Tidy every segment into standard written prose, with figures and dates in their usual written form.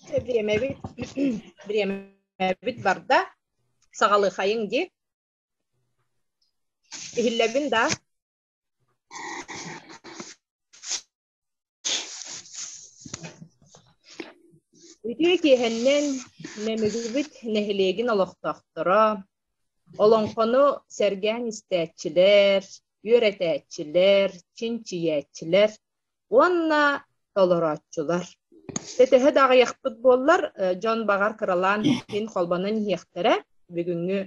Бириэмэбит бириэмэбит барда. Саҕалыахайыҥ дии. Иһиллэбин да? Үтүө киэһэннэн Нөмүгүбүт нэһилиэгин олохтоохторо, олоҥхону сэргээн истээччилэр, үөрэтээччилэр, чинчийээччилэр уонна толорооччулар. Төһө да аҕыйахпыт буоллар, дьон баҕар кыралаан син холбонон иһиэхтэрэ. Бүгүҥҥү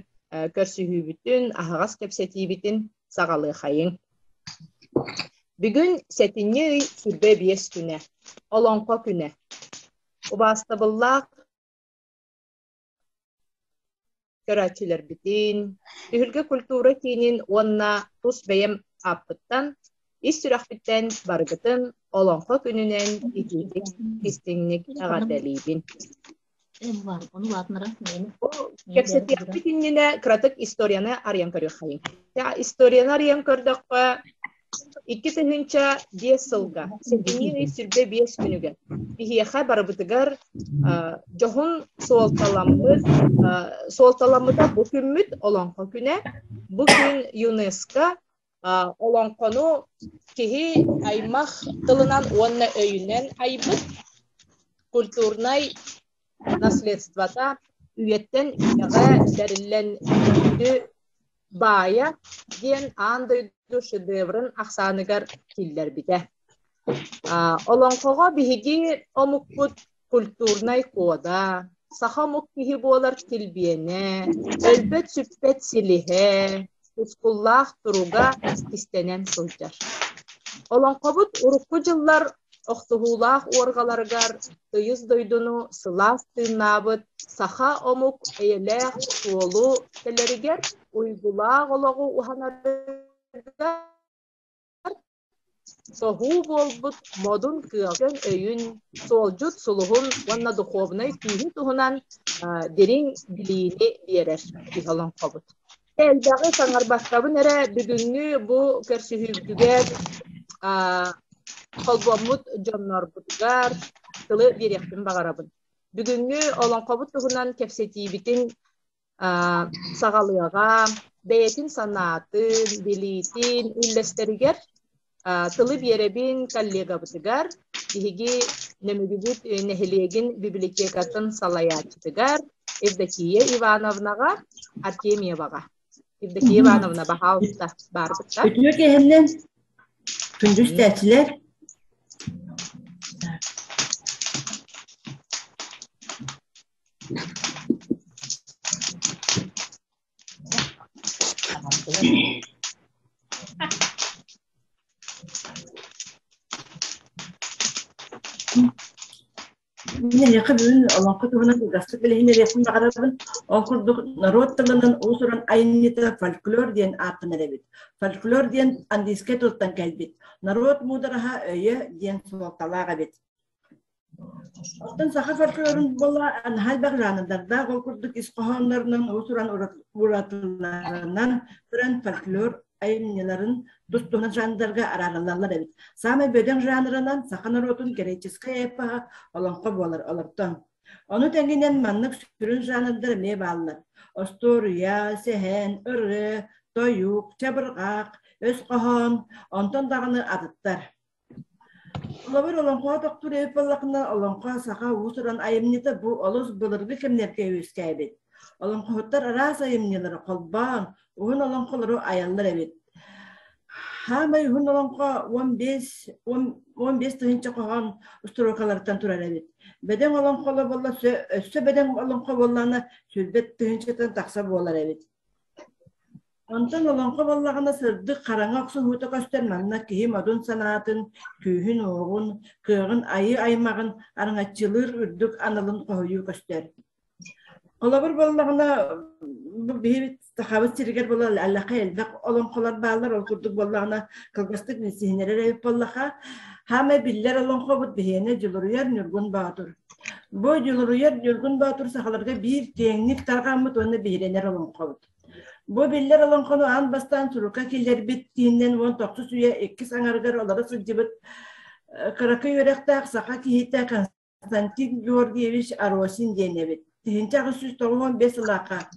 көрсүһүүбүтүн, аһаҕас кэпсэтиибитин саҕалыахайыҥ. Бүгүн сэтинньи ый 25 күнэ, Олоҥхо күнэ. Убаастабыллаах көрөөччүлэрбитин, Түһүлгэ культура киинин уонна тус бэйэм ааппыттан, ис сүрэхпиттэн барыгытын Олоҥхо күнүнэн итиитик истиҥник эҕэрдэлиибин. Кэпсэтиэхпит иннинэ кыратык историяны арыйан көрүөххэйиҥ. Историяны арыйан көрдөххө, 2005 сылга, сэтинньи ый 25 күнүгэр биһиэхэ барыбытыгар дьоһун суолталаммыт суолталаммыта бу күммүт Олоҥхо күнэ. Бу күн ЮНЕСКО олоҥхону киһи аймах тылынан уонна өйүнэн айбыт культурнай наследствота үйэттэн үйэҕэ бэриллэн баайа диэн аан дойду шедеврин ахсааныгар киллэрбитэ. Олоҥхоҕо биһиги омукпут культурнай кода, саха омук киһи буолар килбиэнэ, өлбөт-сүппэт силиһэ, тускуллаах туруга кистэнэн сылдьар. Олоҥхобут урукку дьыллар охсуһуулаах уорҕаларыгар тыйыс дойдуну сылаас тыыннаабыт саха омук эйэлээх суолу тэлэригэр уйгулаах олоҕу уһанарыгар Соһуу буолбут модун кыаҕын өйүн, суолдьут сулуһун уонна духуобунай күүһүн туһунан дириҥ билиини биэрэр киһи олоҥхобут. Элбэҕи саҥарбаккабын эрэ бүгүҥҥү бу көрсүһүүбүтүгэр холбоммут дьоннорбутугар тылы биэриэхпин баҕарабын. Бүгүҥҥү олоҥхобут туһунан кэпсэтиибитин саҕалыаҕа, бэйэтин санаатын, билиитин үллэстэригэр тылы биэрэбин коллегабытыгар, биһиги Нөмүгүбүт нэһилиэгин библиотекатын салайааччытыгар Евдокия Ивановнаҕа Артемьеваҕа. Евдокия Ивановна, баһаалыста, баарбыт да? Үтүө киэһэннэн күндү истээччилэр. Мин эһиэхэ бүгүн олоҥхо туһунан кылгастык билиһиннэриэхпин баҕарабын. Ол курдук норуот тылынан уус-уран айымньыта фольклор диэн ааттанар эбит. Фольклор диэн английскай тылтан кэлбит. Норуот муудараһа өйө диэн суолталаах эбит. Оттон саха фольклорун буолла наһаа элбэх жанрдардаах, ол курдук ис хоһооннорунан уус-уран уратыларынан туран фольклор айымньыларын тус-туһунан жанрдарга араарыллаллар эбит. Саамай бөдөҥ жанрынан саха норуотун греческэй эпоһа олоҥхо буолар олортон. Ону тэҥинэн маннык сүрүн жанрдар эмиэ бааллар: остуоруйа, сэһэн, ырыа, тойук, чабырҕах, өс хоһоон, онтон даҕаны атыттар. Холобур, олоҥхоҕо тохтуур эбит буоллаххына, олоҥхо саха уус-уран айымньыта бу олус былыргы кэмнэргэ үөскээбит. Олоҥхоһуттар араас айымньылары холбоон, уһун олоҥхолору айаллар эбит. Хаамай уһун олоҥхо 15 тыһыынча хоһоон устуруокаларыттан турар эбит. Бөдөҥ олоҥхолор буолла өссө бөдөҥ олоҥхо буоллаҕына сүүрбэ тыһыынчаттан тахса буолар эбит. Онтон олоҥхо буоллаҕына сырдык хараҥа охсуһуута көстөр манна киһи модун санаатын, күүһүн-уоҕун, кыаҕын айыы аймаҕын араҥаччылыыр үрдүк аналын хоһуйуу көстөр. Холобур буоллаҕына бу биһи Сахабыт сиригэр буола аллаха элбэх олоҥхолор бааллар, ол курдук буоллаҕына кылгастык билсиһиннэрэр эбит буоллаха, хаамай биллэр олоҥхобут биһиэнэ Дьулуруйар Ньургун Боотур. Бу Дьулуруйар Ньургун Боотур сахаларга биир киэҥник тарҕаммыт уонна биһирэнэр олоҥхобут. Бу биллэр олоҥхону аан бастаан сурукка киллэрбит кииннэн 19 үйэ иккис аҥарыгар олоро сылдьыбыт кыракый үөрэхтээх саха киһитэ. Константин Георгиевич Аросин диэн эбит. 1895 сыллаахха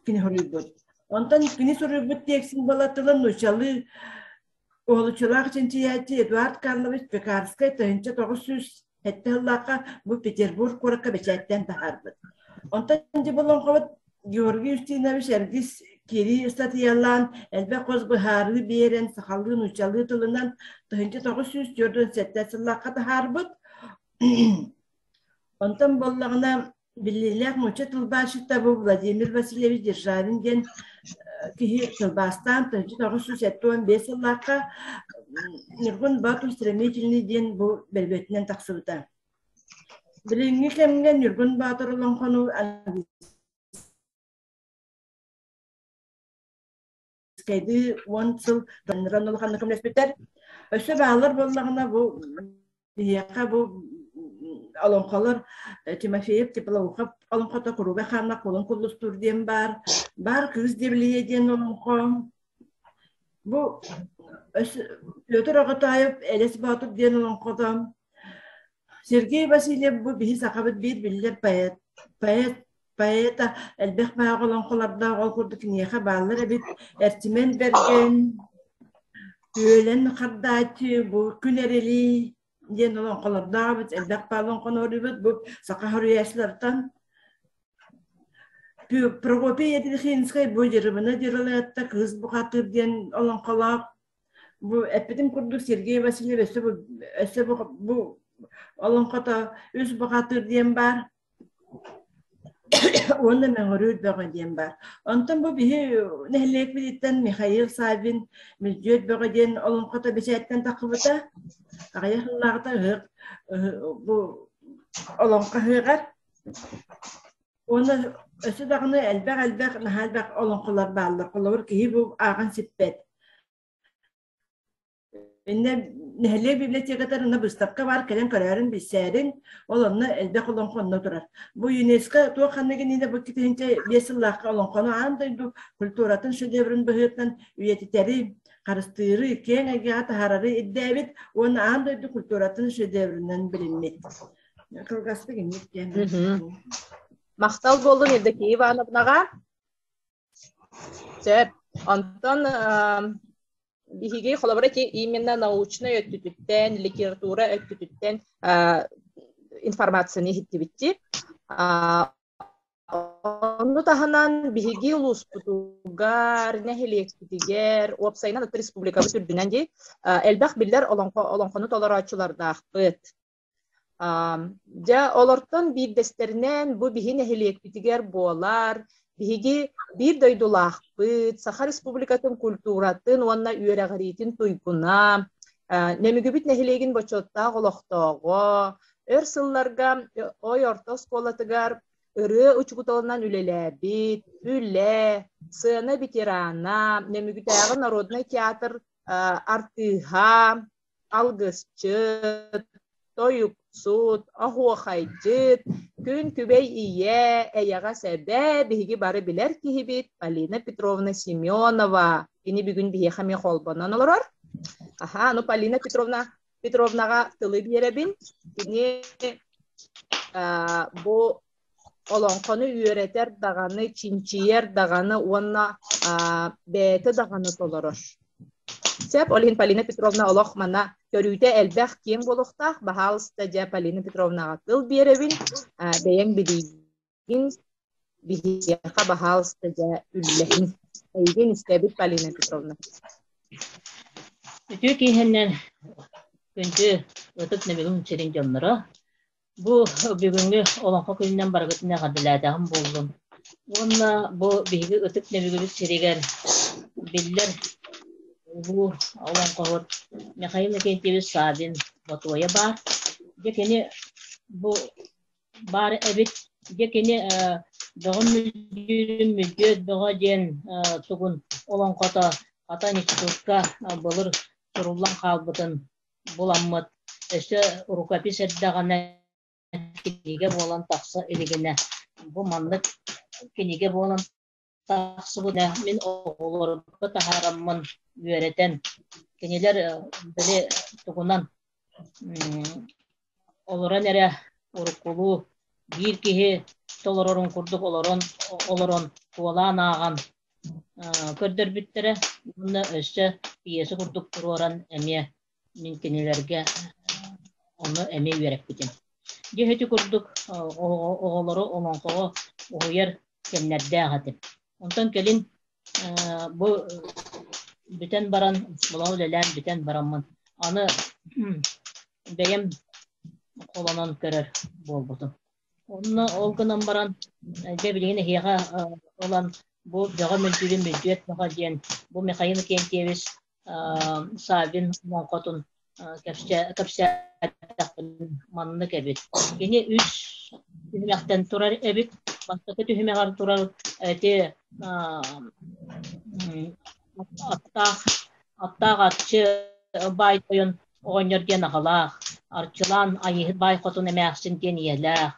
кини суруйбут. Онтон кини суруйбут текстин буола тылын нууччалыы уһулуччулаах чинчийээччи Эдуард Карлович Пекарскай 1907 сыллаахха бу Петербург куоракка бэчээттээн таһаарбыт. Онтон дьэ бу олоҥхобут Георгий Устинович Эргис киирии ыстатыйалаан элбэх хос быһаарыы биэрэн сахалыы нууччалыы тылынан 1947 сыллаахха таһаарбыт. Онтон буоллаҕына биллиилээх нуучча тылбаасчыта бу Владимир Васильевич Державин диэн киһи тылбаастаан 1975 сыллаахха Ньургун Боотур стремительный диэн бу бэлбэтинэн тахсыбыта. Билиҥҥи кэмҥэ Ньургун Боотур олоҥхону английскайдыы 10 сыл дьоннорон улаханнык көмөлөспүттэр. Өссө бааллар буоллаҕына бу биһиэхэ бу олоҥхолор Тимофеев Теплоухов олоҥхото Куруга хаанна кулун куллустуур диэн баар, баар Кыыс Диэбилийэ диэн олоҥхо. Бу Петр Оҕотоев Элэс Боотур диэн олоҥхото. Сергей Васильев бу биһи сахабыт биир биллэр поэт, поэт поэта элбэх баҕа олоҥхолордоох ол курдук киниэхэ бааллар эбит Эрчимэн Бэргэн, Үөлэн Хардааччы, бу Күн Эрили диэн олоҥхолордоох эбит, элбэх баҕа олоҥхону оруйбут бу саха суруйааччылартан. Прокопий Ядрихинскай бу Дьырыбына Дьырылыатта Кыыс Бухатыыр диэн олоҥхолоох. Бу эппитим курдук Сергей Васильев өссө бу, өссө бу, бу олоҥхото Үс бухатыыр диэн баар. Уонна Мөҥүрүүр бөҕө диэн баар. Онтон бу биһи нэһилиэкпититтэн Михаил Саввин Мүлдьүөт бөҕө диэн олоҥхото бэчээттэн тахсыбыта. Аҕыйах сыллааҕыта ыһыах бу олоҥхо ыһыаҕар. Уонна өссө даҕаны элбэх-элбэх наһаа элбэх олоҥхолор бааллар. Холобур, киһи бу ааҕан сиппэт. Иннэ нэһилиэк библиотекатар онно быыстапка баар кэлэн көрөөрүн билсээрин, ол онно элбэх олоҥхо онно турар. Бу ЮНЕСКО туох ханнык иннинэ бу 2005 сыллаахха олоҥхону аан дойду культуратын шедеврин быһыытынан үйэтитэри, харыстыыры, киэҥ эйгэҕэ таһаарары ирдээбит уонна аан дойду культуратын шедевринэн билиммит. Кылгастык инник диэн. Махтал буоллун Евдокия Ивановнаҕа. Сөп. Онтон биһиги холобура ити именно научнай өттүтүттэн, литература өттүтүттэн информацияны иһиттибитти. Ону таһынан биһиги улууспутугар, нэһилиэкпитигэр, уопсайынан республикабыт үрдүнэн дии элбэх биллэр олоҥхо олоҥхону толорооччулардаахпыт. Дьэ, олортон биирдэстэринэн бу биһи нэһилиэкпитигэр буолар, биһиги биир дойдулаахпыт, Саха Республикатын культуратын уонна үөрэҕириитин туйгуна, Нөмүгүбүт нэһилиэгин бочуоттаах олохтооҕо, өр сылларга Ой орто оскуолатыгар ырыа учууталынан үлэлээбит, үлэ, сыана ветерана, Нөмүгүтээҕи народнай театр артыыһа, алгысчыт, тойуксут, оһуохайдьыт, күн күбэй ийэ, эйэҕэс эбэ, биһиги бары билэр киһибит Полина Петровна Семенова. Кини бүгүн биһиэхэ эмиэ холбонон олорор. Аха, ну Полина Петровна Петровнаҕа тылы биэрэбин. Кини бу олоҥхону үөрэтэр даҕаны, чинчийэр даҕаны уонна бэйэтэ даҕаны толорор. Сөп, ол иһин Полина Петровна олох манна көрүүтэ элбэх киэҥ буолуохтаах. Баһаалыста дьэ Полина Петровнаҕа тыл биэрэбин, бэйэҥ билиигин биһиэхэ баһаалыста дьэ үллэһин. Эйигин истэбит Полина Петровна. Үтүө киэһэннэн күндү ытык Нөмүгүн сирин дьонноро, Бу бүгүҥҥү Олоҥхо күнүнэн барыгытын эҕэрдэлээтэҕим буоллун. Уонна бу биһиги ытык Нөмүгүбүт сиригэр биллэр улуу олоҥхоһут Михаил Иннокентьевич Саввин Ботуойа баар. Дьэ кини бу баар эбит. Дьэ кини Бөҕө мүлдьүүрүн Мүлдьүөт Бөҕө диэн тугун олоҥхото хата институтка былыр суруллан хаалбытын буламмыт, өссө рукопись эрдэҕинэ кинигэ буолан тахса илигинэ бу маннык кинигэ буолан тахсыбыта мин оҕолорго таһаараммын үөрэтэн кинилэр били тугунан олорон эрэ. Уруккулуу биир киһи толорорун курдук олорон олорон куолаан ааҕан көрдөрбүттэрэ уонна өссө пьеса курдук туруоран эмиэ мин кинилэргэ ону эмиэ үөрэппитим. Дьэ ити курдук оҕолору олоҥхоҕо уһуйар кэмнэрдээх этим. Онтон кэлин бу бүтэн баран, оскуолаҕа үлэлээн бүтэн бараммын, аны бэйэм холонон көрөр буолбутум. Онно ол гынан баран, дьэ билигин эһиэхэ ылан бу бөҕө мүлдьүгүн мүлдьүөт бөҕө диэн бу Михаил Иннокентьевич Саввин олоҥхотун кэпсээтэхпин маннык эбит. Кини үс түһүмэхтэн турар эбит. Бастакы түһүмэҕэр турар ити аттаах аттаах арчы баай тойон оҕонньор диэн аҕалаах, Арчылаан Айыыһыт баай хотун эмээхсин диэн ийэлээх,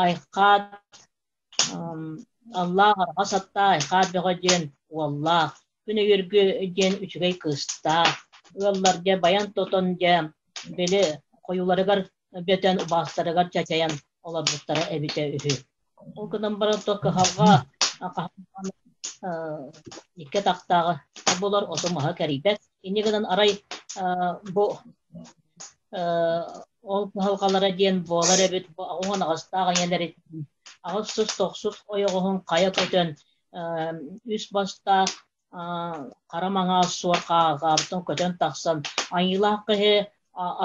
Айхаат Аллаах арҕас аттаах Айхаат Бөҕө диэн уоллаах, Күн Өйүргү диэн үчүгэй кыыстаах, ыаллар дьэ байан тотон дьэ били хойууларыгар бөтөн убаастарыгар чачайан олорбуттара эбитэ үһү. Ол гынан баран то кыһалҕа икки атахтааҕы булар оту-маһы кэрийбэт. Инньэ гынан арай бу ол кыһалҕалара диэн буолар эбит бу аҕуһун аҕыстаах ийэлэриттэн аҕыс сыс тохсус ойоҕоһун хайа көтөн үс бастаах хара маҥаас суор хааҕаабытын көтөн тахсан айыылаах киһи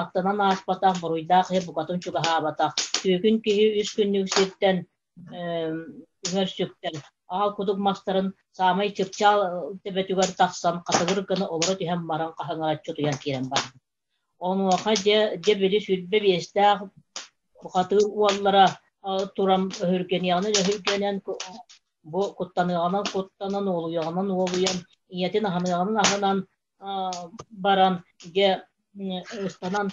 аттынан ааспатах буруйдаах киһи букатын чугаһаабатах түөкүн киһи үс күннүк сиртэн үҥэр сүктэн аал кудук мастарын саамай чыпчаал төбөтүгэр тахсан хатыгыр гына олоро түһэн баран хаһыҥыраччы утуйан киирэн барбыт. Онуоха дьэ, дьэ били 25-тээх бухатыыр уоллара туран өһүргэниэҕинэн өһүргэнэн, бу куттаныаҕынан куттанан, уолуйаҕынан уолуйан, ийэтин аһыныаҕынан аһынан баран, дьэ ыстанан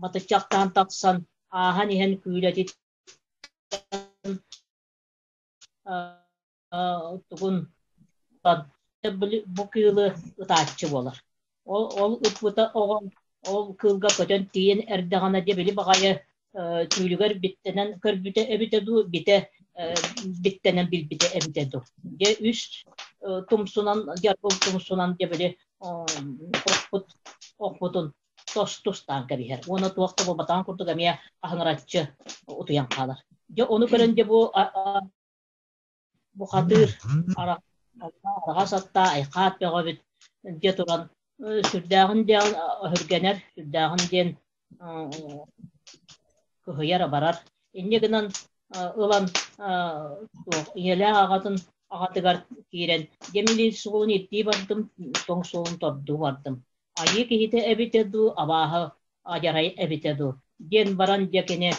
батыччахтаан тахсан, ааһан иһэн күүлэтиттэн тугун бу кыылы ытааччы буолар. Ол, ол ыппыта оҕо ол кыылга көтөн тиийэн эрдэҕинэ дьэ били баҕайы түүлүгэр биттэнэн көрбүтэ эбитэ дуу, битэ биттэнэн билбитэ эбитэ дуу. Дьэ үс тумсунан, дьарбыл тумсунан дьэ били охпут охпутун тостустаан кэбиһэр. Уонна туох да буолбатаҕын курдук эмиэ аһыҥыраччы утуйан хаалар. Дьэ ону көрөн дьэ бу бухатыыр араҕас аттаа айхаат бөҕөбүт дьэ туран сүрдээҕин диэн өһүргэнэр, сүрдээҕин диэн кыһыйар-абарар. Инньэ гынан ылан туох ийэлээх аҕатын аҕатыгар киирэн дьэ мин суолун ирдии бардым, тоҥ суолун тордуу бардым. Айыы киһитэ эбитэ дуу, абааһы адьарай эбитэ дуу диэн баран дьэ кини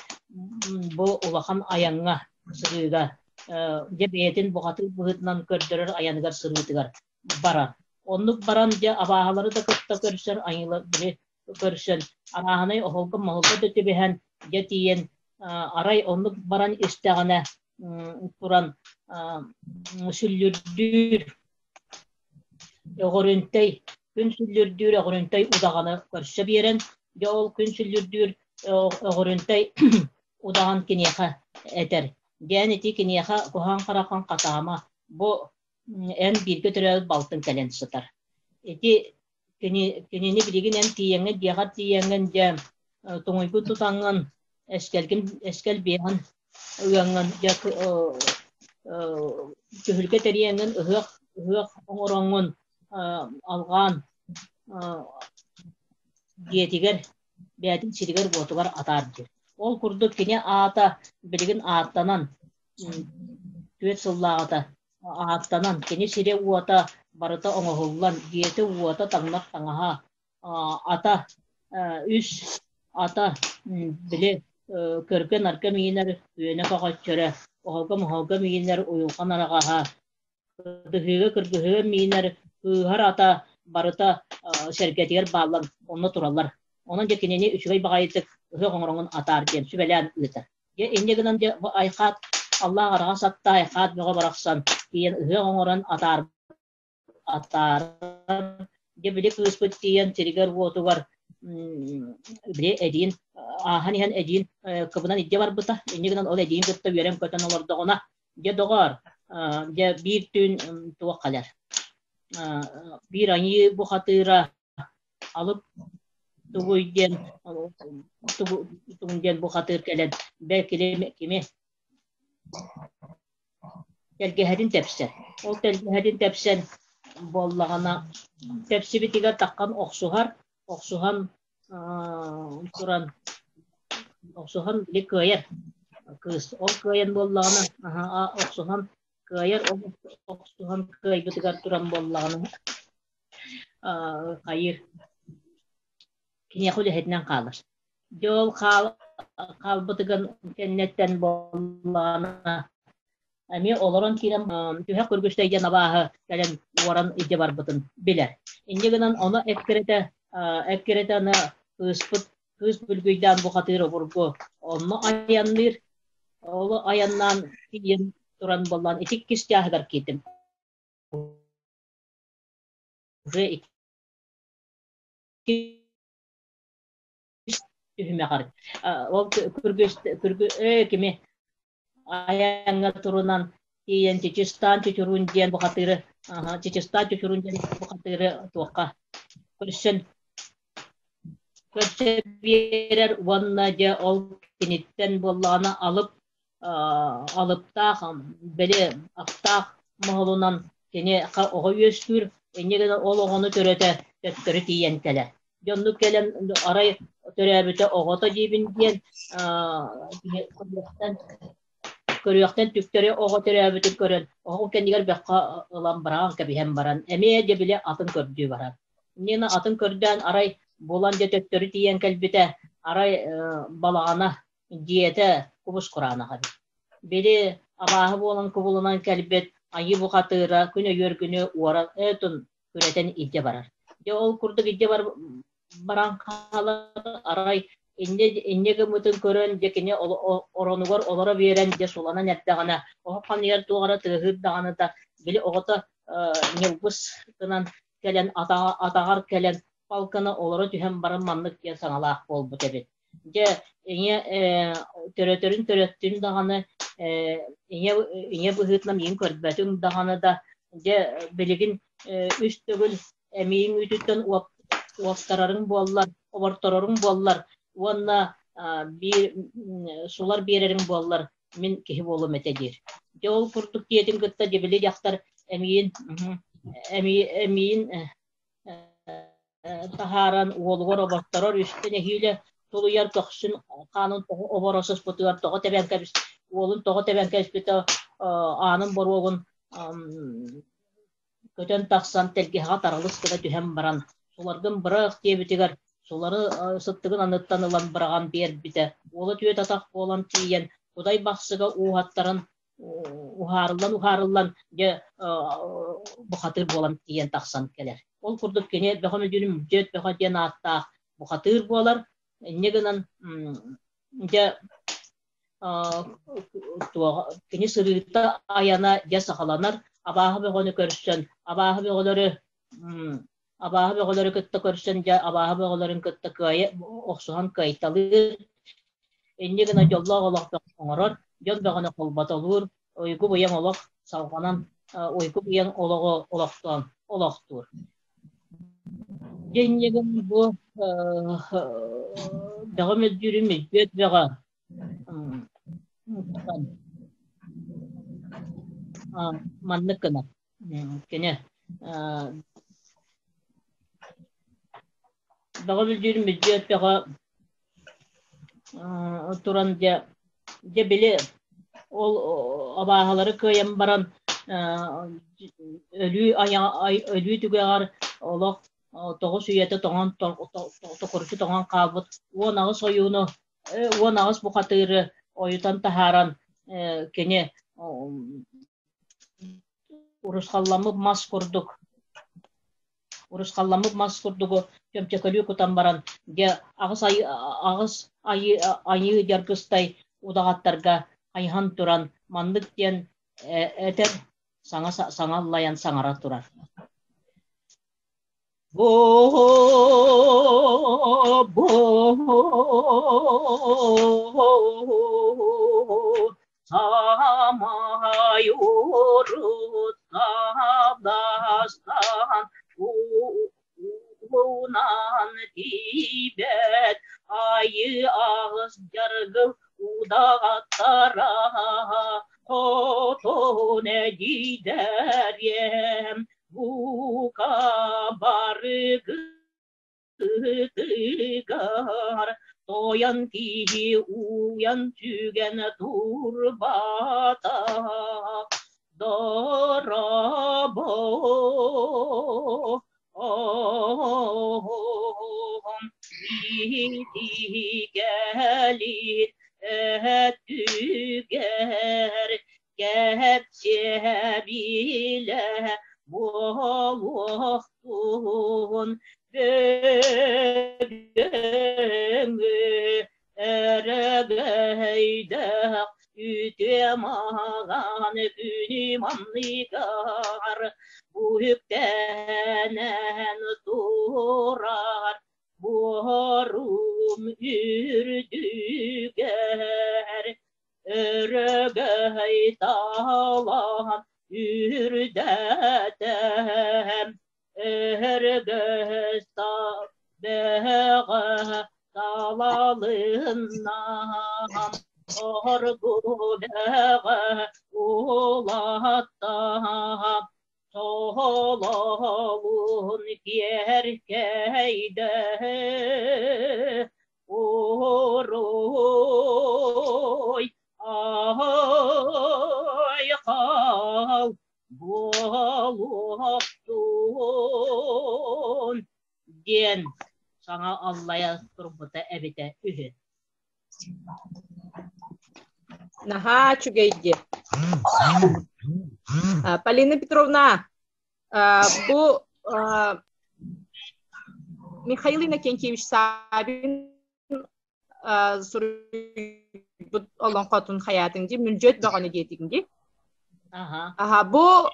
бу улахан айаҥҥа сырыыга дьэ бэйэтин бухатыыр быһыытынан көрдөрөр айаныгар сырыытыгар барар. Оннук баран дьэ абааһылары да кытта көрсөр, айыылар били көрсөн арааһынай оһолго-моһолго да түбэһэн дьэ тиийэн арай оннук баран истэҕинэ туран сүллүрдүүр Өҕүрүнтэй, күн сүллүрдүүр Өҕүрүнтэй удаҕаны көрсө биэрэн, дьэ ол күн сүллүрдүүр Өҕүрүнтэй удаҕан киниэхэ этэр: «Диэн ити киниэхэ куһаҕан хараххын хатаама, бу эн бииргэ төрөөбүт балтыҥ кэлэн сытар. Ити кини, кинини билигин эн тиийэҥҥин, дьиэҕэр тиийэҥҥин дьэ туҥуйгун тутаҥҥын, эскэлгин эскэл биэҕин ыаҥҥын дьэ түһүлгэ тэрийэҥҥин ыһыах ыһыах оҥороҥҥун алҕаан дьиэтигэр бэйэтин сиригэр-уотугар атаар диир. Ол курдук кини аата билигин ааттанан 4 сыллааҕыта ааттанан кини сирэ-уота барыта оҥоһуллан дьиэтэ-уота таҥнар таҥаһа ата үс ата били көргө-нарга миинэр үөнэ көҕөччөрө оһолго-моһолго миинэр уйулҕан араҕаһа кыргыһыыга кыргыһыыга миинэр кыыһар ата барыта сэргэтигэр бааллан онно тураллар. Онон дьэ кинини үчүгэй баҕайытык ыһыах оҥороҥун атаар диэн сүбэлээн ыытар. Дьэ инньэ гынан дьэ бу айхаат Аллаах араҕас атта айхаат бөҕө барахсан тиийэн ыһыах оҥорон атаар атаарар. Дьэ били кыыспыт тиийэн сиригэр-уотугар Били эдиин ааһан иһэн эдиин кыбынан илдьэ барбыта. Инньэ гынан ол эдиин кытта үөрэн-көтөн олордоҕуна, дьэ доҕоор, дьэ биир түүн туох кэлэр. Биир айыы бухатыыра алып тугуй диэн тугун диэн бухатыыр кэлэн бэл кими Тэлгэһэтин тэпсэр. Ол тэлгэһэтин тэпсэн буоллаҕына, тэпсибитигэр таххан охсуһар, охсуһан туран, охсуһан били кыайар кыыс. Ол кыайан буоллаҕына, охсуһан кыайар, ол охсуһан кыайбытыгар туран буоллаҕына, хайыыр, киниэхэ үлэһитинэн хаалар. Дьэ ол хаалбытыгын кэнниттэн буоллаҕына эмиэ олорон киирэн түһэх көргүстэй диэн абааһы кэлэн уоран илдьэ барбытын билэр. Инньэ гынан ону эккирэтэ эккирэтэ аны кыыспыт кыыс бүлгүйдээн бухатыыр обургу онно айанныыр. Ол айаннаан тиийэн туран буоллаан ити иккис чааһыгар киирдим. Уже иккис түһүмэҕэр ол күргүс күргү кими айаҥҥа турунан тиийэн Чичистан Чучурун диэн бухатыыры Чичистан Чучурун диэн бухатыыры туохха көрсөн көрсө биэрэр уонна дьэ ол киниттэн буоллаҕына алып алыптаах били аптаах моһолунан кини оҕо үөскүүр инньэ гынан ол оҕону төрөтө төттөрү тиийэн кэлэр дьоннук кэлэн арай төрөөбүтэ оҕото диибин диэн көрүөхтэн көрүөхтэн түктэри оҕо төрөөбүтүн көрөн оҕо кэннигэр бөххө ылан быраҕан кэбиһэн баран эмиэ дьэ били атын көрдүү барар Нина атын көрдөөн арай булан дьэ төттөрү тиийэн кэлбитэ арай балаҕана дьиэтэ кубус кураанах эбит. Били абааһы буолан кубулунан кэлбит айыы бухатыыра күн өйүөр күнү уоран өтун күрэтэн илдьэ барар. Дьэ ол курдук илдьэ баран хаалар арай инньэ инньэ гыммытын көрөн дьэ кини оронугар олоро биэрэн дьэ суланан эрдэҕинэ оһох ханыгар туох эрэ тыаһыыр даҕаны да били оҕото ньылбыс гынан кэлэн атаҕар кэлэн палканы олоро түһэн баран маннык диэн саҥалаах буолбут эбит. Дьэ, ийэ төрөтөрүн төрөттүн даҕаны, ийэ ийэ быһыытынан миигин көрбөтүҥ даҕаны да, дьэ, билигин үс төгүл эмиийиҥ үүтүттэн уоптарарыҥ буоллар, обортороруҥ буоллар уонна биир сулар биэрэриҥ буоллар, мин киһи буолуом этэ диир. Дьэ, ол курдук диэтин кытта дьибили дьахтар эмиийин эмиийин таһааран уолугар оботторор үстэ нэһиилэ тулуйар көхсүн хаанын тоҕо оборо сыспытыгар тоҕо тэбэн кэбис уолун тоҕо тэбэн кэбиспитэ аанын боруогун көтөн тахсан тэлгэһэҕэ таралыс гына түһэн баран суларгын бырах диэбитигэр сулары сыттыгын аныттан ылан быраҕан биэрбитэ уола түөт атах буолан тиийэн Кудай Бахсыга ууһаттаран уһаарыллан-уһаарыллан дьэ бухатыыр буолан тиийэн тахсан кэлэр. Ол курдук кини Бөҕө Мүдьүрүн Мүдьүөт Бөҕө диэн ааттаах бухатыыр буолар. Инньэ гынан дьэ кини сырыыта айана дьэ саҕаланар. Абааһы бөҕөнү көрсөн, абааһы бөҕөлөрү абааһы бөҕөлөрү кытта көрсөн дьэ абааһы бөҕөлөрүн кытта кыайа охсуһан кыайталыыр инньэ гына дьоллоох олох оҥорор дьон бөҕөнү холботолуур уйгу быйаҥ олох салҕанан уйгу быйаҥ олоҕу олохтоон олохтуур дьэ инньэ гынан бу бөҕө мөлдүүрүн мүлдьүөт бөҕө маннык гынар Кини бөҕө бүлдүүрүн бүлдүөт бөҕө туран дьэ дьэ били ол абааһылары кыайан баран өлүү өлүү түгэҕэр олох тоҕус үйэтэ тоҥон токуруччу тоҥон хаалбыт 18 ойууну 18 бухатыыры ойутан таһааран кини Урусхалламмыт мас курдук урусхалламмыт мас курдугу чөмчөкөлүү кутан баран, дьэ аҕыс айыы аҕыс айыы айыы дьаргыстай удаҕаттарга хайыһан туран маннык диэн этэр саҥа саҥа аллайан саҥара турар. Бо бо Самай урут Дастан уунан тиийбэт айы аҕыс дьаргыл удаҕаттара хотун эдьиийдэриэм бука барыгытыгар тойон киһи уйан түгэн турбата дорообо Итигэлин өттүгэр кэпсэбилэ буолуохтун бүгүҥҥү өрөгөйдөөх үтүө маҕан күнү манныгар бу үктэнэн турар буорум үрдүгэр өрөгөй талаан үрдэтэ Өһөргөс бөҕө талалынна оргу бөҕө улатта сололун киэркэйдэ уруй айхал Буолуохтун диэн саҥа аллайа турбута эбитэ үһү. Наһаа үчүгэй дии. Полина Петровна, бу Михаил Иннокентьевич Савин суруйбут олоҥхотун хайаатыҥ дии, мүлдьүөт бөҕөнү диэтиҥ дии. Аха, бу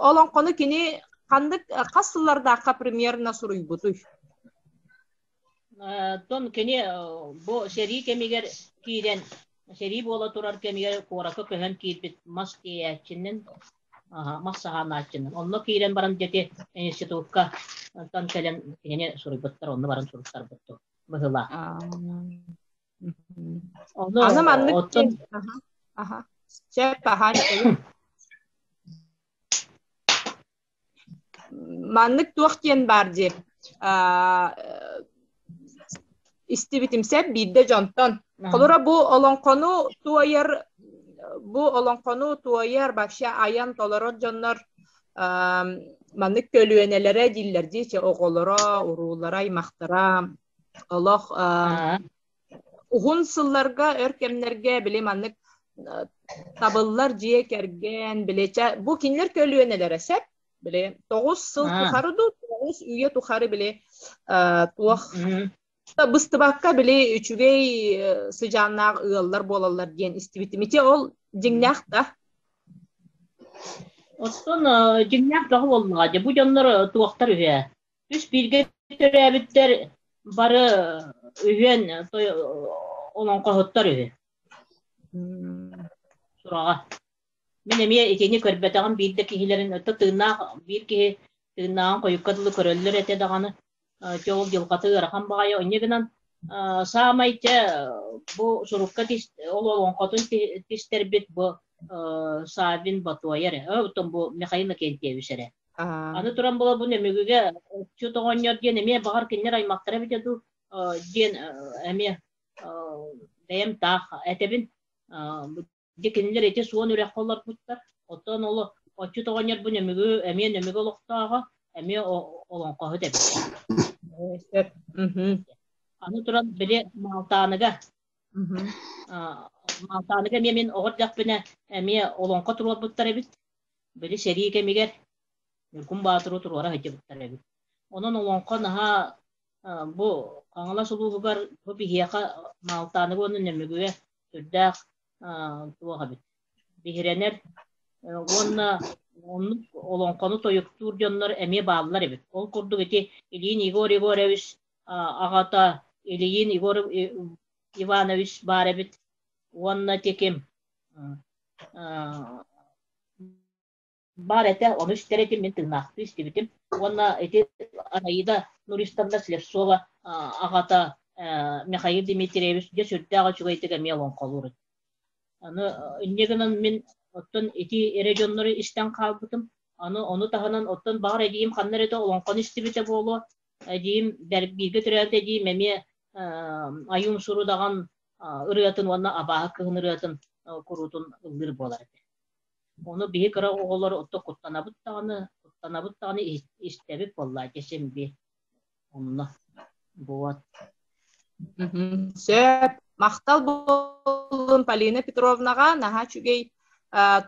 олоҥхону кини ханнык хас сыллардаахха примерно суруйбутуй? Тон кини бу сэрии кэмигэр киирэн, сэрии буола турар кэмигэр куоракка көһөн киирбит мас тиэйээччинэн, мас саһаанааччынан. Онно киирэн баран дьэти институкка онтон кэлэн кинини суруйбуттар, онно баран суруттарбыт быһыылаах. Ону Аны маннык оттон аха аха сөп аха Маннык туох диэн баар дии истибитим сөп биирдэ дьонтон. Холура бу олоҥхону туойар бу олоҥхону туойар вообще айан толорор дьоннор маннык көлүөнэлэрэ дииллэр дии оҕолоро, уруулара, аймахтара олох уһун сылларга өр кэмнэргэ били маннык табыллар дьиэ кэргэн били бу кинилэр көлүөнэлэрэ сөп били 9 сыл тухары дуу 9 үйэ тухары били туох быстыбакка били үчүгэй сыдьааннаах ыаллар буолаллар диэн истибитим ити ол дьиҥнээх да. Оттон дьиҥнээх бөҕө буоллаҕа дии. Бу дьоннор туохтар үһү ээ? Үс бииргэ төрөөбүттэр бары үһүөн олоҥхоһуттар үһү. Сураҕа. Мин эмиэ итини көрбөтөҕүм биир да киһилэрин өттө тыыннаах биир киһи тыыннааҕын хойукка дылы көрөллөр этэ даҕаны дьэ ол дьылҕата ыарахан баҕайы онньо гынан саамай дьэ бу сурукка ол олоҥхотун тистэрбит бу Саввин Батуойа эрэ оттон бу Михаил Иннокентьевич эрэ аны туран була бу Нөмүгүгэ отчут оҕонньор диэн эмиэ баҕар кинилэр аймахтара эбитэ дуу диэн эмиэ бэйэм таах этэбин. Дьэ кинилэр ити суон үрэххэ олорбуттар. Оттон ол отчут оҕонньор бу Нөмүгү эмиэ Нөмүгү олохтооҕо, эмиэ олоҥхоһут эбит. Сөп. Аны туран били Маалтааныга Маалтааныга эмиэ мин оҕо эрдэхпинэ эмиэ олоҥхо туруорбуттар эбит. Били сэрии кэмигэр Ньургун Баатыры туруора сылдьыбыттар эбит. Онон олоҥхо наһаа бу Хаҥалас улууһугар бу биһиэхэ Маалтааныга уонна Нөмүгүгэ сүрдээх туох эбит биһирэнэр уонна Оннук олоҥхону тойуктуур дьоннор эмиэ бааллар эбит. Ол курдук ити Ильин Егор Егорович аҕата Ильин Егор Иванович баар эбит. Уонна ити ким баар этэ, ону истэр этим, мин тыыннаахтыы истибитим. Уонна ити Анаида Нуристовна Слепцова аҕата Михаил Дмитриевич дьэ сүрдээх үчүгэйдик эмиэ олоҥхолуур. Аны инньэ гынан мин оттон ити эрэ дьоннору истэн хаалбытым. Аны ону таһынан оттон баҕар эдьиийим ханна эрэ олоҥхону истибитэ буолуо. Эдьиийим бииргэ төрөөбүт эдьиийим эмиэ Айуун Сурудаҕан ырыатын уонна Абааһы кыһын ырыатын куруутун ыллыыр буолар этэ. Ону биһи кыра оҕолор отто куттанабыт даҕаны истэбит буоллаа дьэ син би онно вот. Сөп. Махтал буоллун Полина Петровнаҕа наһаа үчүгэй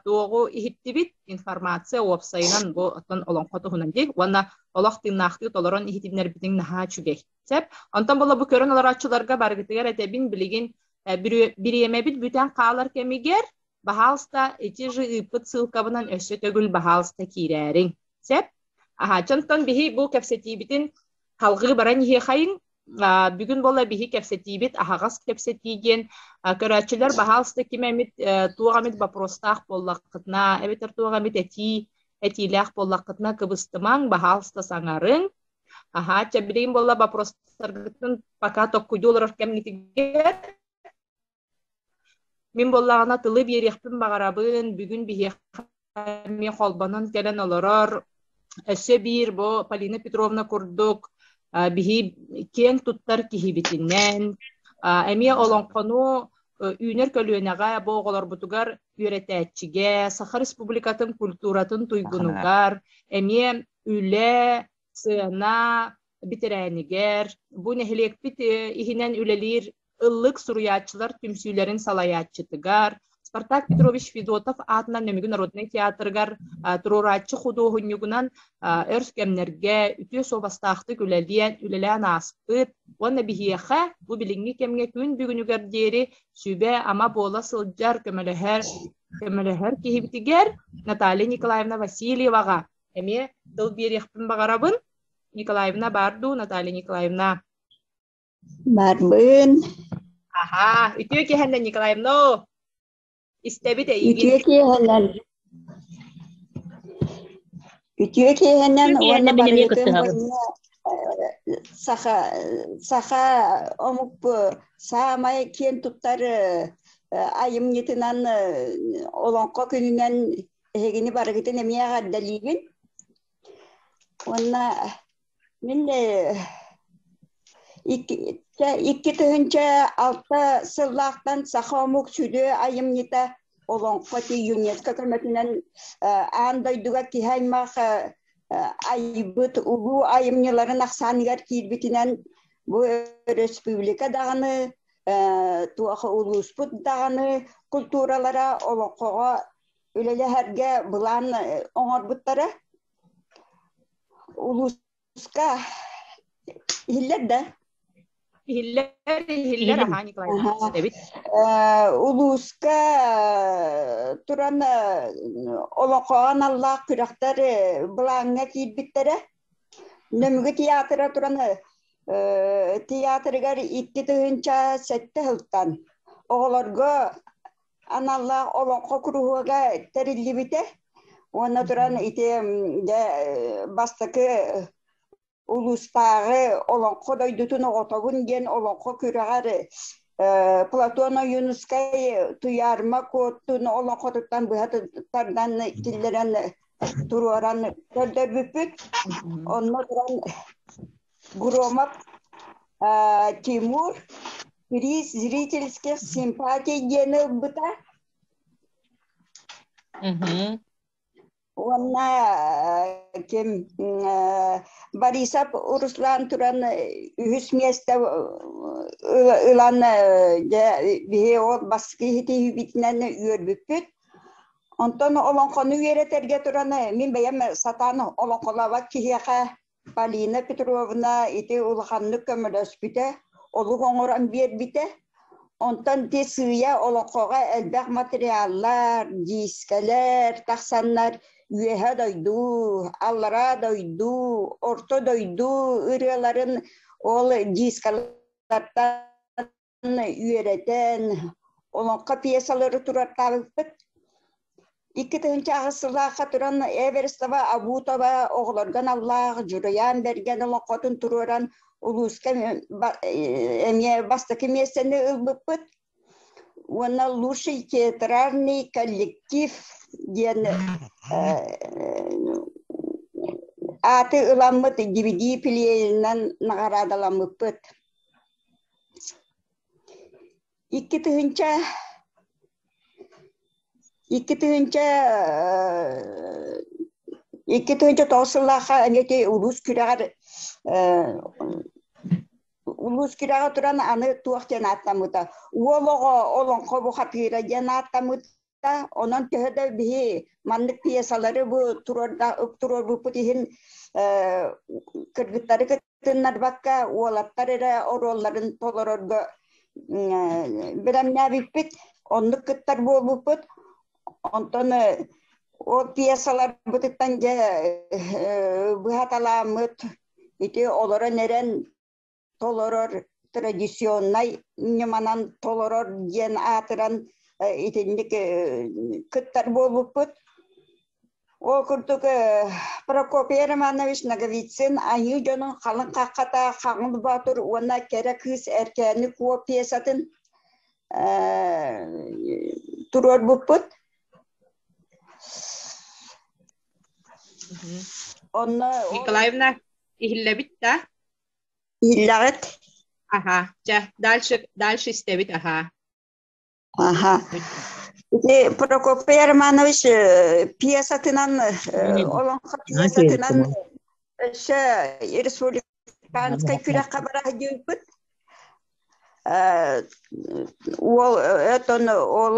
туоҕу иһиттибит информация уопсайынан бу оттон олоҥхо туһунан дии уонна олох тыыннаахтыы толорон иһитиннэрбитиҥ наһаа үчүгэй. Сөп. Онтон була бу көрөн олорооччуларга барыгытыгар этэбин билигин бириэмэбит бүтэн хаалар кэмигэр баһаалыста ити же ыыппыт ссылкабынан өссө төгүл баһаалыста киирээриҥ. Сөп. Аһа, чонтон биһи бу кэпсэтиибитин халҕыы баран иһиэхэйиҥ. Бүгүн буола биһи кэпсэтиибит аһаҕас кэпсэтии диэн көрөөччүлэр баһаалыста ким эмит туох эмит вопростаах буоллаххытына эбэтэр туох эмит этии этиилээх буоллаххытына кыбыстымаҥ, баһаалыста саҥарыҥ. Аһа, чэ билигин буолла вопростаргытын пока токкуйдуу олорор кэмҥитигэр Мин буоллаҕына тылы биэриэхпин баҕарабын, бүгүн биһиэхэ эмиэ холбонон кэлэн олорор өссө биир бу Полина Петровна курдук биһи киэҥ туттар киһибитинэн эмиэ олоҥхону үүнэр көлүөнэҕэ бу оҕолорбутугар үөрэтээччигэ, Саха Республикатын культуратын туйгунугар эмиэ үлэ, сыана бэтэрээнигэр, бу нэһилиэкпит иһинэн үлэлиир ыллык суруйааччылар түмсүүлэрин салайааччытыгар, Спартак Петрович Федотов аатынан Нөмүгү народнай театрыгар туруорааччы худуоһунньугунан өр кэмнэргэ үтүө суобастаахтык үлэлиэн, үлэлээн ааспыт уонна биһиэхэ бу билиҥҥи кэмҥэ күн бүгүнүгэр диэри сүбэ-ама буола сылдьар, көмөлөһөр, көмөлөһөр киһибитигэр Наталья Николаевна Васильеваҕа эмиэ тыл биэриэхпин баҕарабын. Николаевна баар дуу, Наталья Николаевна? Барбын. Аха, үтүө киэһэннэн Николаевна. Истэбит эйигин. Үтүө киэһэнэн. Үтүө киэһэнэн уонна барыгытын саха саха омук саамай киэн туттар айымньытынан олоҥхо күнүнэн эһигини барыгытын эмиэ эҕэрдэлиибин. Уонна мин 2006 сыллаахтан саха омук сүдү айымньыта Олоҥхо ти ЮНЕСКО көмөтүнэн аан дойдуга киһи аймах айбыт улуу айымньыларын ахсааныгар киирбитинэн бу өрөспүүбүлүкэ даҕаны туох улууспут даҕаны культуралара олоҥхоҕо үлэлэһэргэ былаан оҥорбуттара. Улууска иһиллэр да? Иһиллэр, иһиллэр, аха, Николаевна, эбит. Улууска туран олоҥхоҕо аналлаах күрэхтэр былааҥҥа киирбиттэрэ. Нөмүгү театра туран театрыгар 2007 сылтан оҕолорго аналлаах олоҥхо куруһуога тэриллибитэ. Уонна туран ити дьэ бастакы улуустааҕы олоҥхо дойдутун оҕотобун диэн олоҥхо күрэҕэр Платон Ойуунускай Туйаарма Куоттун олоҥхотуттан быһа тардан киллэрэн туруоран көрдөрбүппүт. Онно туран Громов Тимур приз зрительских симпатий диэни ылбыта. Уонна ким Борисов Руслан туран үһүс миэстэ ылан дьэ биһи ол бастакы иһитиһиибитинэн үөрбүппүт. Онтон олоҥхону үөрэтэргэ туран мин бэйэм сатаан олоҥхолообот киһиэхэ Полина Петровна ити улаханнык көмөлөспүтэ, олук оҥорон биэрбитэ. Онтон ити сыыйа олоҥхоҕо элбэх материаллар, диискэлэр тахсаннар. Үөһэ дойду, Аллараа дойду, Орто дойду ырыаларын ол дискалартан үөрэтэн, олоҥхо пьесалары турартаабыппыт. 2008 сыллаахха туран Эверстова Абутова оҕолорго аналлаах Дьуруйаан Бэргэн олоҥхотун туруоран улууска эмиэ бастакы миэстэни ылбыппыт. Уонна лучший театральный коллектив диэн ааты ыламмыт DVD плееринэн наҕараадаламмыппыт. 2000 2009 сыллаахха эмиэ улуус күрэҕэр улуус күрэҕэ туран аны туох диэн ааттаммыта уол оҕо олоҥхо бухатыыра диэн ааттаммыта. Онон төһө да биһи маннык пьесалары бу туруорбуппут иһин кыргыттары кытыннарбакка уолаттар эрэ оруолларын толорорго бэлэмнээбиппит, оннук кыттар буолбуппут. Онтон ол пьесаларбытыттан дьэ быһаталааммыт ити олорон эрэн толорор традиционнай ньыманан толорор диэн аатыран итинник кыттар буолбуппут. Ол курдук Прокопий Романович Ноговицын Айыы дьонун халыҥ хаххата Хаҥыл Боотур уонна Кэрэ кыыс Эркээни Куо пьесатын туруорбуппут. Онно Николаевна, иһиллэбит да? Иһиллэҕит? Аха, чэ, дальше, дальше истэбит, аха. Аха. Ити Прокопий Романович пьесатынан, олоҥхо пьесатынан өссө республиканскай күрэххэ бара сылдьыбыппыт. Уол өтөн ол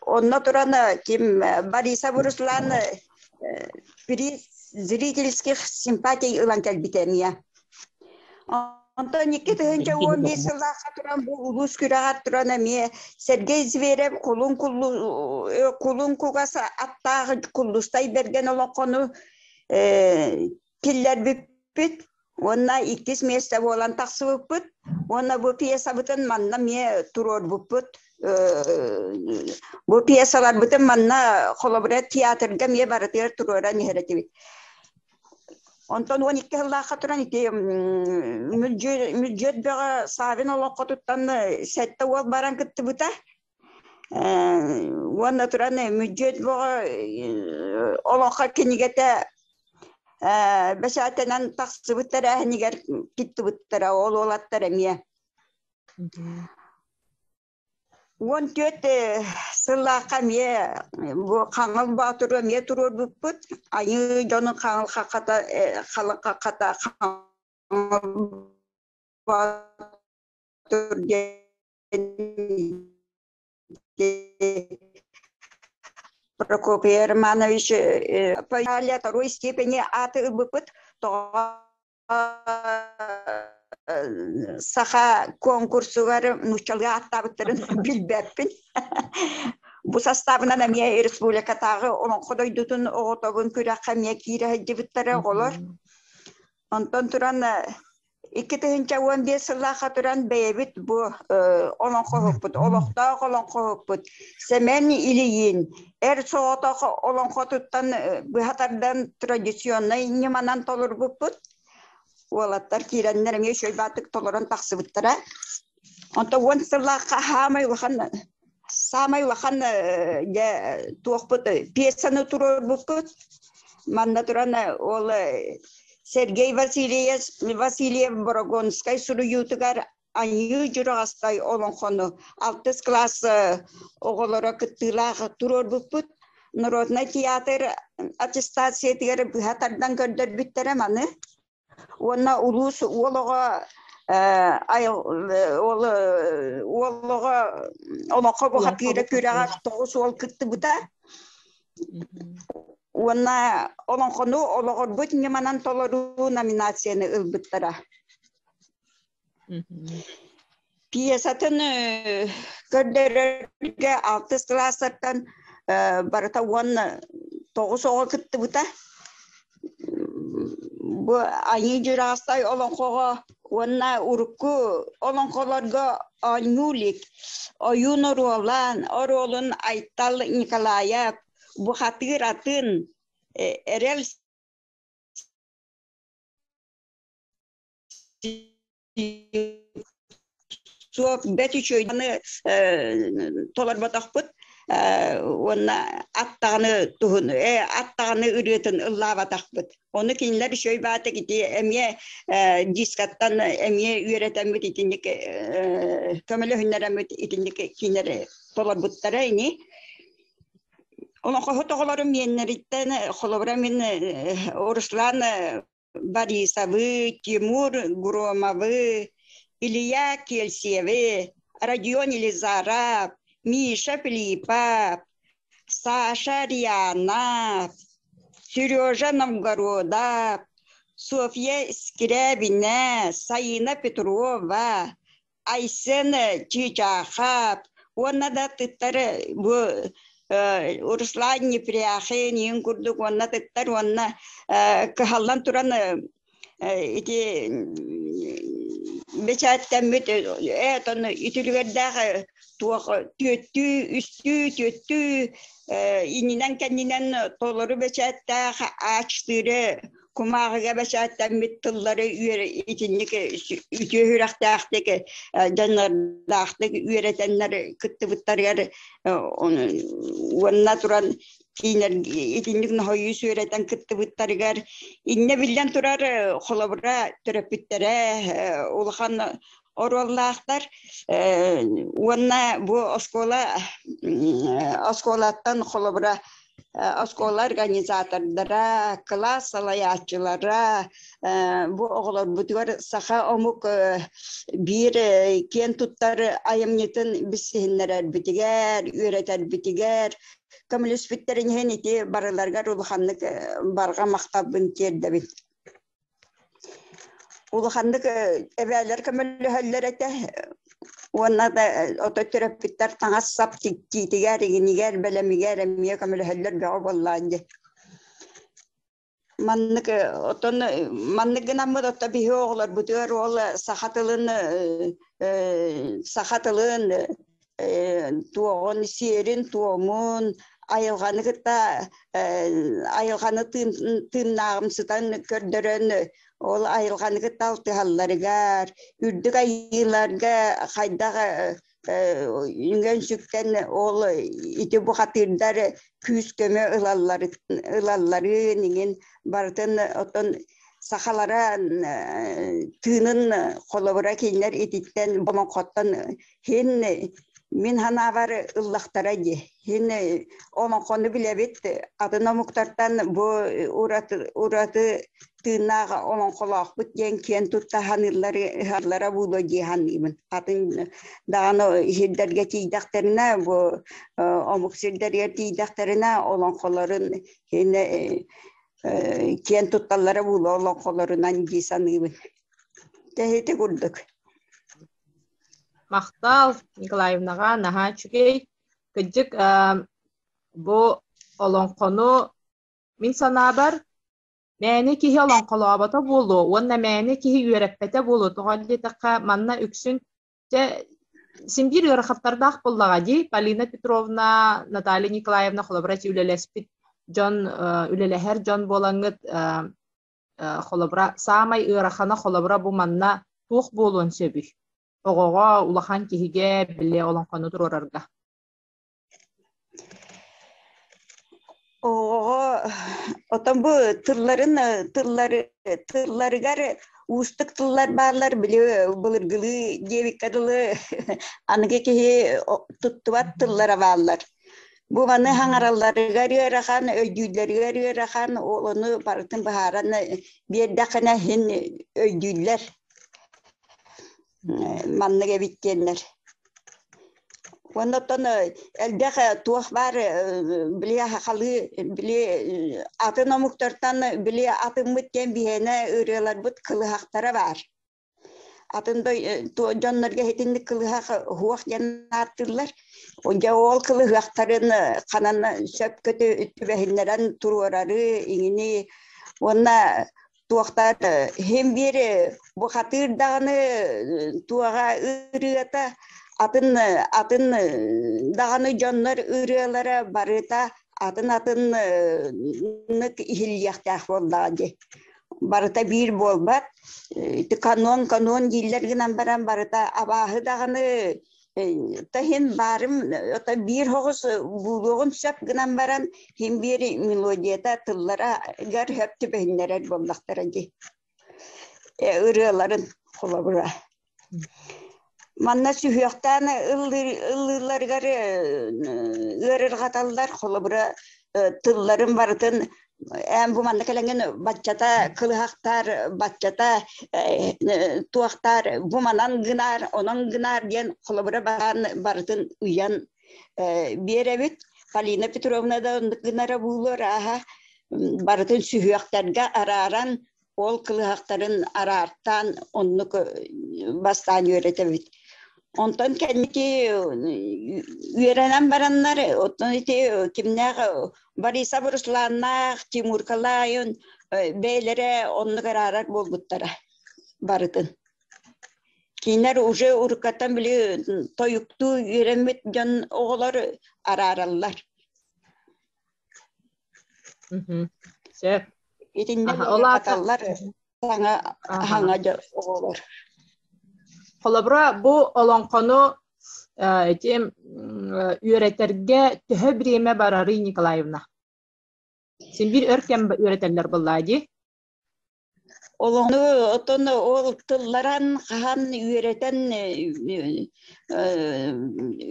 онно туран ким Борисов Руслан приз зрительских симпатий ылан кэлбитэ эмиэ. Онтон 2011 сыллаахха туран бу улуус күрэҕэр туран эмиэ Сергей Зверев кулун кулун кугас аттаах Куллустай Бэргэн олоҥхону киллэрбиппит уонна иккис миэстэ буолан тахсыбыппыт уонна бу пьесабытын манна эмиэ туруорбуппут. Бу пьесаларбытын манна холобура театрга эмиэ барытыгар туруоран иһэр этибит. Онтон 12 сыллаахха туран ити Мүлдьүөт бөҕө Савин олоҥхотуттан сэттэ уол баран кыттыбыта. Уонна туран Мүлдьүөт бөҕө олоҥхо кинигэтэ бэчээтэнэн тахсыбыт тэрээһинигэр кыттыбыттара ол уолаттар эмиэ. 14 сыллаахха эмиэ бу Хаҥыл Боотуру эмиэ туруорбуппут. Айыы дьонун Хаҥыл хаххата халыҥ хаххата Хаҥыл Боотур диэн Прокопий Романович второй степени ааты ылбыппыт. Тоҕо саха конкурсугар нууччалыы ааттаабыттарын билбэппин. Бу састаабынан эмиэ республикатааҕы Олоҥхо дойдутун оҕотобун күрэххэ эмиэ киирэ сылдьыбыттара оҕолор. Онтон туран 2015 сыллаахха туран бэйэбит бу олоҥхоһуппут, олохтоох олоҥхоһуппут Сэмэн Ильин эр соҕотох олоҥхотуттан быһа тардан традиционнай ньыманан толорбуппут. Уолаттар киирэннэр эмиэ үчүгэй баатык толорон тахсыбыттара. Онтон уон сыллаахха саамай улахан саамай улахан дьэ туохпут пьесаны туруорбуппут. Манна туран ол Сергей Васильев Васильев Борогонскай суруйуутугар Айыы Дьураҕастай олоҥхону алтыс кылаас оҕолоро кыттыылаах туруорбуппут. Народнай театр аттестациятыгар быһа тардан көрдөрбүттэрэ маны. Уонна улуус уол оҕо уол оҕо олоҥхо бухатыыра күрэҕэр тоҕус уол кыттыбыта. Уонна олоҥхону олоҕорбут ньыманан толоруу номинацияны ылбыттара. Пьесатын көрдөрөргө алтыс кылаастартан Барыта 19 оҕо кыттыбыта. Бу Айыы Дьураастай олоҥхоҕо уонна урукку олоҥхолорго оонньуу илик ойуун оруолан оруолун Айтал Николаев бухатыыр атын эрэл суох бэт үчүгэйдик толорботохпут уонна аттаҕаны туһун аттаҕаны ырыатын ыллаабатахпыт. Ону кинилэр үчүгэй баатык ити эмиэ дискаттан эмиэ үөрэтэммит итинник көмөлөһүннэрэммит итинник кинилэр толорбуттара ини. Олоҥхоһут оҕолорум миэннэриттэн холобура мин Руслан Борисовы, Тимур Громовы, Илья Кельсиевы, Родион Елизаров, Миша Филиппов, Саша Рьянов, Сережа Новгородов, Софья Скрябина, Саина Петрова, Айсен Чичахов уонна да тыттары бу Руслан Непряхин иин курдук уонна тыттар уонна кыһаллан туран ити бэчээттэммит э ону үтүлүгэрдээх туох түөттүү үстүү түөттүү иннинэн кэннинэн толору бэчээттээх аачтыыры кумааҕыга бэчээттэммит тыллары итинник үтүө сүрэхтээхтик дьоннордаахтык үөрэтэннэр кыттыбыттарыгар уонна туран киинэр итинник ноһойуу сүөрэтэн кыттыбыттарыгар иннэ биллэн турар холобура төрөппүттэрэ улахан оруоллаахтар уонна бу оскуола оскуолаттан холобура оскуола организатордара, кылаас салайааччылара бу оҕолорбутугар саха омук биир киэн туттар айымньытын билсиһиннэрэрбитигэр, үөрэтэрбитигэр көмөлөспүттэрин иһин ити барыларыгар улаханнык барҕа махталбын тиэрдэбин. Улаханнык эбээлэр көмөлөһөллөр этэ уонна да ото төрөппүттэр таҥас-сап тиктиитигэр, игинигэр, бэлэмигэр эмиэ көмөлөһөллөр бөҕө буоллаҕа дии. Маннык отон маннык гынаммыт ото биһи оҕолорбутугар ол саха тылын саха тылын туоҕун сиэрин-туомун айылҕаны кытта айылҕаны тыыннааҕымсытан көрдөрөн ол айылҕаны кытта алтыһалларыгар үрдүк айыыларга хайдах үҥэн-сүктэн ол ити бухатыырдар күүс-көмө ылалларын иҥин барытын оттон сахалара тыынын холобура кинилэр ититтэн олоҥхоттон Һин мин санаабар ыллахтара дии. Һин олоҥхону билэбит, атын омуктартан бу ураты, ураты тыыннаах олоҥхолоохпут диэн киэн тутта саныыллара буолуо дии саныыбын. Атын даҕаны сирдэргэ тиийдэхтэринэ, бу омук сирдэригэр тиийдэхтэринэ олоҥхолорун һин киэн тутталлара буолуо олоҥхолорунан дии саныыбын. Тэһити курдук. Махтал Николаевнаҕа наһаа үчүгэй. Кырдьык, бу олоҥхону мин санаабар мээнэ киһи олоҥхолообото буолуо уонна мээнэ киһи үөрэппэтэ буолуо. Тоҕо диэтэххэ, манна үксүн дьэ син биир ыарахаттардаах буоллаҕа дии. Полина Петровна, Наталья Николаевна холобура үлэлэспит дьон, үлэлэһэр дьон буолаҥҥыт холобура саамай ыарахана холобура бу манна туох буолуон сөбүй? Оҕоҕо, улахан киһигэ били олоҥхону туруорарга. Оҕоҕо отон бу тылларын тыллары тылларыгар уустук тыллар бааллар били былыргылыы диэбиккэ дылы аныгы киһи туттубат тыллара бааллар. Бу маны хаҥаралларыгар ыарахан, өйдүүллэригэр ыарахан, ол ону барытын быһааран биэрдэххинэ иһин өйдүүллэр. Маннык эбит диэннэр. Уонна оттон элбэх туох баар били хахалыы били атын омуктартан били атыммыт диэн биһиэнэ ырыаларбыт кылыһахтара баар. Атын дьоннорго итинник кылыһах уһуох диэн ааттыыллар. Дьэ ол кылыһыахтарын ханан сөпкө түбэһиннэрэн туруорары иҥини уонна туохтар иһин биир бухатыыр даҕаны туоҕа ырыата атын атын даҕаны дьоннор ырыалара барыта атын атыннык иһиллиэхтээх буоллаҕа дии. Барыта биир буолбат. Ити канон канон дииллэр гынан баран барыта абааһы даҕаны таһин баарым ото биир соҕус буулуоҕун сөп гынан баран иһин биир мелодията тылларыгар сөп түбэһиннэрэр буоллахтара дии. Ырыаларын холобура. Манна сүһүөхтээн ыллыылларыгар ыарырҕаталлар, холобура тылларын барытын эн бу манна кэлэҥҥин баччата кылыһахтаар, баччата туохтаар, бу манан гынаар, онон гынаар диэн холобура баан барытын ыйан биэрэбит. Полина Петровна да оннук гынара буолуор ааһа барытын сүһүөхтэргэ арааран ол кылыһахтарын араартаан оннук бастаан үөрэтэбит. Онтон кэнники үөрэнэн бараннар, оттон ити кимнээх Борисов Русланнаах, Тимур Калаин бэйэлэрэ оннук араарар буолбуттара барытын. Кинилэр уже уруккаттан били тойуктуу үөрэммит дьон оҕолор араараллар. Сөп. Итиннэ Аха, ол аата каталлар саҥа Аха. хаҥа оҕолор. Холобура, бу олоҥхону ити үөрэтэргэ төһө бириэмэ барарый, Николаевна? Син биир өр кэм үөрэтэллэр буоллаа дии. Олоҥхону оттон ол тылларан хаһан үөрэтэн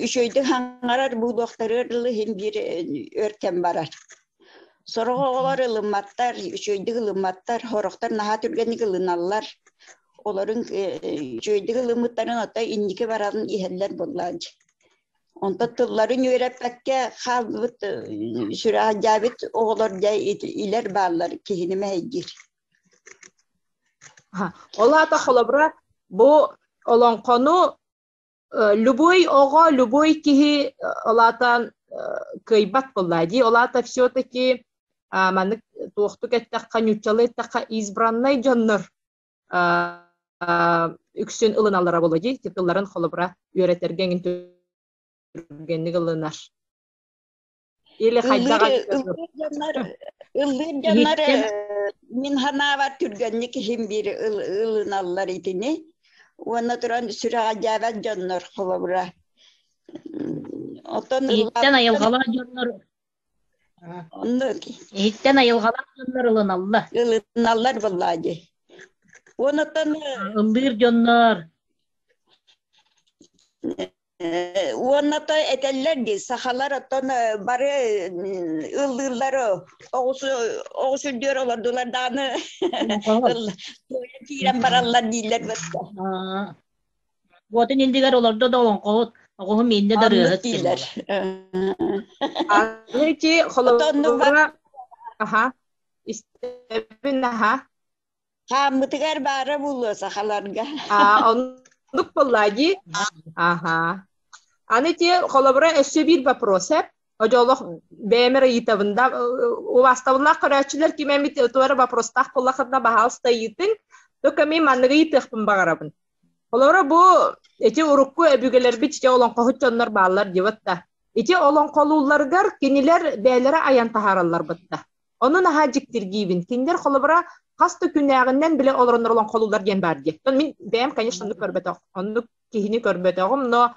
үчүгэйдик хаҥарар буолуохтарыгар дылы иһин биир өр кэм барар. Сорох оҕолор ылымматтар, үчүгэйдик ылымматтар, сорохтор наһаа түргэнник ылыналлар. Олорун үчүгэйдик ылыммыттарын отой инники баран иһэллэр буоллааччы. Онтон тылларын үөрэппэккэ хаалбыт сүрэҕэлдьээбит оҕолор дьэ илэр бааллар киһини мэһэйдиир. Ол аата холобура бу олоҥхону любой оҕо, любой киһи ол аата кыайбат буоллаа дии. Ол аата все-таки маннык туохтук эттэххэ, ньуччалыы эттэххэ избраннай дьоннор үксүн ылыналлара буолуо дии, тылларын холобура үөрэтэргэ эҥин түргэнник ылынар. Или хайдах Ыллыыр дьоннор ыллыыр дьоннор мин санаабар түргэнник иһин биир ылыналлар итини. Уонна туран сүрэҕэлдьээбэт дьоннор холобура. Оттон Иһиттэн айылҕалаах дьоннор Оннук. Иһиттэн айылҕалаах дьоннор ылыналлар. Ылыналлар буоллаа дии. Уонуттан Ыллыыр дьоннор. Уонна то этэллэр дии, сахалар оттон бары ыллыыллар оҕус оҕус үрдүөр олордулар даҕаны киирэн бараллар дииллэр бытта. Уотун иннигэр олордо да олоҥхоһут, оҕуһум иннэ да ырыаһыт дииллэр. Аны ити холобура аха истэбин аха Хааммытыгар баара буолуо сахаларга. А оннук буоллаа дии. Аха. Аны ити холобура өссө биир вопрос эп. Одьолох бэйэмэр ыйытабын да убаастабыллаах көрөөччүлэр ким эмит туора вопростаах буоллахына баһаалыста ыйытыҥ. Только мин манныгы ыйытыахпын баҕарабын. Холобура бу ити урукку өбүгэлэрбит ити олоҥхоһут дьоннор бааллар диэбит да. Ити олоҥхолуулларыгар кинилэр бэйэлэрэ айан таһаараллар бытта. Ону наһаа дьиктиргиибин. Кинилэр холобура хас да күннээҕинэн билэ олороннор олоҥхолууллар диэн баар дии. Мин бэйэм, конечно, оннук көрбөтөх, оннук киһини көрбөтөҕүм, но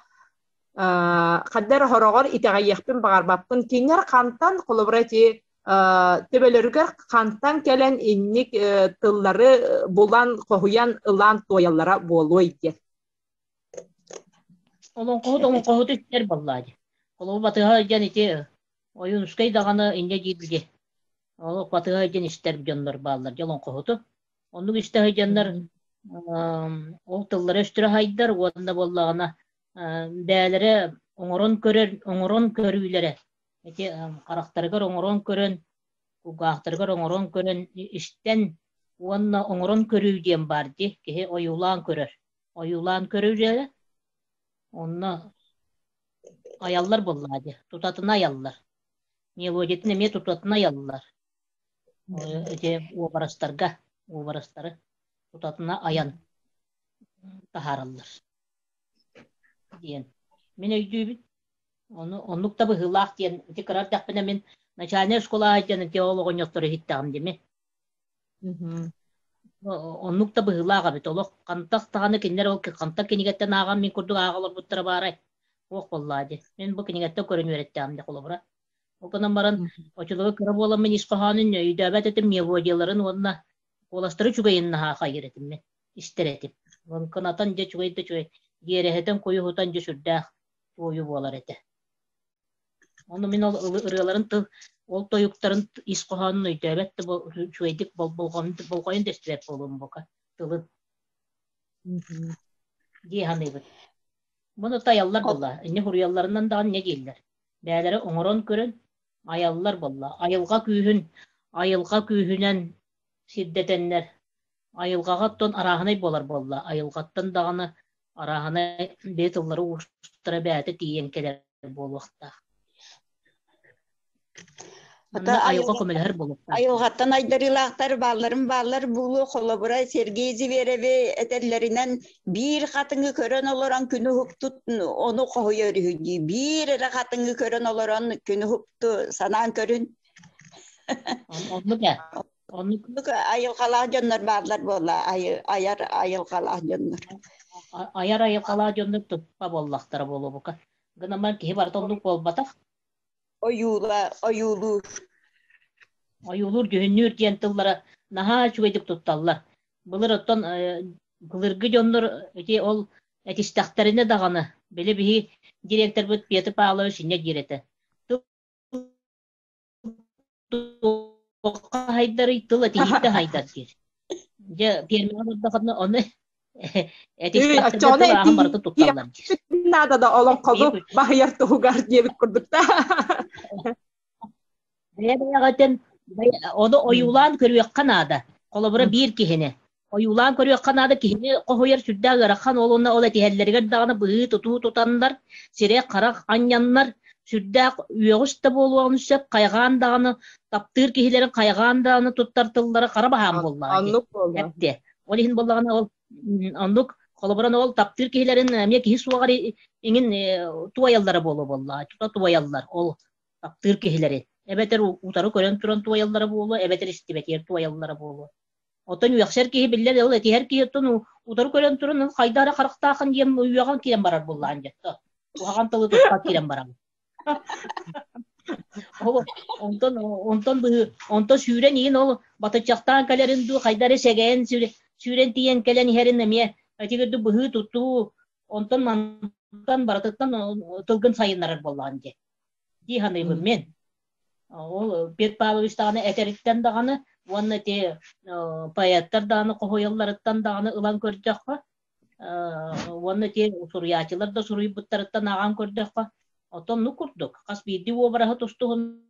хаддар хороҕор итэҕэйиэхпин баҕарбаппын. Кинилэр хантан холобура ити төбөлөрүгэр хантан кэлэн инник тыллары булан, хоһуйан ылан туойаллара буолуой диэн. Олоҥхоһут олоҥхоһут истэр буоллаа дии. Холобур батыһа диэн ити Ойуунускай даҕаны инньэ дииргэ ол батыһа диэн истэр дьоннор бааллар дьэ олоҥхоһуту. Оннук истэ сылдьаннар ол тыллара өстөрө хайдар уонна буоллаҕына бэйэлэрэ оҥорон көрөр оҥорон көрүүлэрэ ити харахтарыгар оҥорон көрөн кулгаахтарыгар оҥорон көрөн истэн уонна оҥорон көрүү диэн баар дии киһи ойуулаан көрөр. Ойуулаан көрүүлэрэ онно айаллар буоллаҕа дии, тутатына айаллар. Мелодиятын эмиэ тутатына айаллар. Ити уобарастарга, уобарастары тутатына айан таһаараллар диэн. Мин өйдүүбүн. Ону оннук да быһыылаах диэн ити кыра эрдэхпинэ мин начальнай школа диэн ити ол оҕонньоттору иһиттэҕим дими. Оннук да быһыылаах эбит. Олох хантах даҕаны кинилэр ол хантан кинигэттэн ааҕан мин курдук ааҕа олорбуттара баарай. Туох буоллаа дии. Мин бу кинигэттэн көрөн үөрэттэҕим дии холобура. Ол гынан баран оччолорго кыра буоламмын ис хоһоонун өйдөөбөт этим мелодияларын уонна куоластары үчүгэйин наһаа хайыр этим мин. Истэр этим. Кынатан дьэ үчүгэй да үчүгэй. Дьиэрэһитэн куйуһутан дьэ сүрдээх туойу буолар этэ. Ону мин ол ырыаларын тыл, ол тойуктарын ис хоһоонун өйдөөбөт да үчүгэйдик болҕойон да истибэт буолуом бука тылын дии саныыбын. Муну тайаллар буолла. Инне хуруйалларынан даҕаны не дииллэр. Бээлэрэ оҥорон көрөн айаллар буолла. Айылҕа күүһүн айылҕа күүһүнэн сирдэтэннэр айылҕаҕа оттон арааһынай буолар буолла. Айылҕаттан даҕаны арааһынай бэйэ тыллары уустара бэйэтэ тиийэн кэлэр буолуохтаах. Манна айылҕа көмөлөһөр буолуохтаах. Айылҕаттан айдарыылаахтар баалларын бааллар буолуо холобура Сергей Звереви этэллэринэн биир хатыҥы көрөн олорон күнү уһуктут ону хоһуйар үһү дии. Биир эрэ хатыҥы көрөн олорон күнү уһукту санаан көрүн. Оннук ээ. Оннук айылҕалаах дьоннор бааллар буолла айар айылҕалаах дьоннор. Айар айылҕалаах дьоннор туппа буоллахтара буолуо бука. Гынан киһи барыта оннук буолбатах. Ойуула, ойуулуур. Ойуулуур, дьүһүннүүр диэн тыллара наһаа үчүгэйдик тутталлар. Былыр оттон былыргы дьоннор ити ол этистэхтэринэ даҕаны, били биһи директорбыт Петр Павлович инньэ диир этэ. Туохха хайдарый тыл этиһиитэ хайдар диир. Дьэ, пиэрмэҕэ олордоххуна ону этистэхтэринэ тыл ааһан барыта тутталлар диир. Наада да олоҥхону баһыйар туһугар диэбит курдук да. Бэйэ-бэйэҕитин ону ойуулаан көрүөххэ наада. Холобура биир киһини ойуулаан көрүөххэ наада киһини хоһуйар сүрдээх ыарахан ол уонна ол этиһэллэригэр даҕаны быһыы-тутуу тутаннар, сирэй-харах анньаннар сүрдээх үөҕүс да буолуоҕун сөп хайҕаан даҕаны таптыыр киһилэрин хайҕаан даҕаны туттар тыллара хара баһаам буоллаҕа дии. Оннук буолла. Эптэ. Ол иһин буоллаҕына ол оннук холобуран ол таптыыр киһилэрин эмиэ киһи суоҕар иҥин туойаллара буолуо буоллаҕа тута туойаллар ол таптыыр киһилэри эбэтэр утары көрөн туран туойаллара буолуо эбэтэр истибэтигэр туойаллара буолуо Оттон үөхсэр киһи биллэр ол этиһэр киһи оттон утары көрөн туран ол хайда эрэ харахтаахын диэн үөҕэн киирэн барар буоллаҕын дьэ. Куһаҕан тылы туппат киирэн барабын. Ол онтон онтон быһыы онтон сүүрэн иһин ол батыччахтаан кэлэрин дуу хайда эрэ сэгэйэн сүүрэн тиийэн кэлэн иһэрин эмиэ этигирдик быһыы тутуу онтон мантан барытыттан тылгын сайыннарар буоллаҕын дии. Дии саныыбын мин. Ол Петр Павлович даҕаны этэриттэн даҕаны уонна ити поэттар даҕаны хоһуйалларыттан даҕаны ылан көрдөххө уонна ити суруйааччылар да суруйбуттарыттан ааҕан көрдөххө оттон ну курдук хас биирдии уобараһы тустуһунан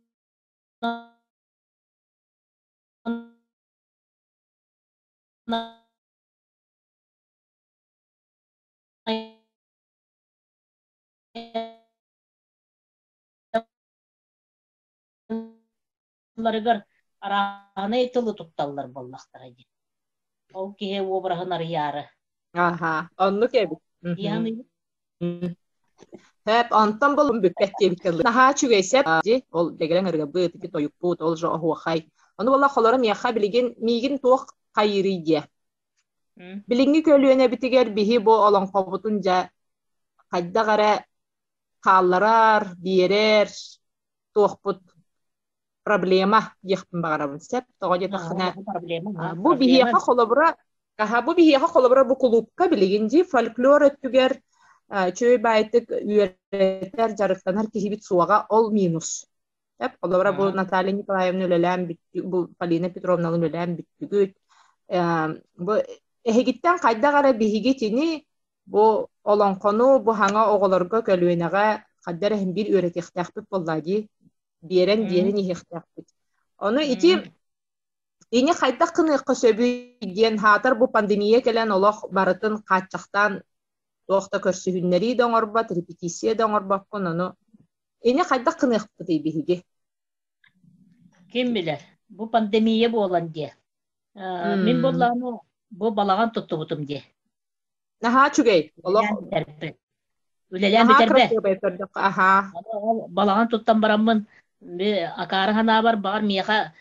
Ларыгар арааһынай тылы тутталлар буоллахтара дии. Ол киһи уобараһын арыйаары. Аха, оннук эбит. Хэп, онтон болум бүппэт диэбиккэ Наһаа үчүгэй сеп ол дэгэрэн ырыабыт, ити тойукпут, ол же оһуохай. Ону буолла холоро миэхэ билигин миигин туох хайыырый диэ. Билиҥҥи көлүөнэбитигэр биһи бу олоҥхобутун дьэ хайдах эрэ хаалларар, биэрэр туохпут проблема диэхпин баҕарабын сөп. Тоҕо диэтэххинэ, бу биһиэхэ холобура бу биһиэхэ холобура бу кулуупка билигин дии фольклор өттүгэр үчүгэй баайтык үөрэтэр, дьарыктанар киһибит суоҕа ол минус. Сөп. Холобура бу Наталья Николаевна үлэлээн бүттү, бу Полина Петровналыын үлэлээн бүттүгүт. Бу эһигиттэн хайдах эрэ биһиги итини Бу олоҥхону бу хаҥа оҕолорго көлүөнэҕэ хайда эрэ биир үөрэтиэхтээхпит буоллаа дии, биэрэн биэрэн иһиэхтээхпит. Ону ити Ини хайдах гыныахха сөбүй диэн хаатар бу пандемия кэлэн олох барытын хааччахтаан туох да көрсүһүннэрии да оҥорбот, репетиция да оҥорбоккун, ону ини хайдах гыныахпытый биһиги? Ким билэр, бу пандемия буолан диэ. Мин буоллаҕына бу балаҕан туттубутум диэ. Наһаа үчүгэй. Олох Үлэлээн бүтэрбэ. Аһаа. Балаҕан туттан бараммын акаары санаабар баҕар миэхэ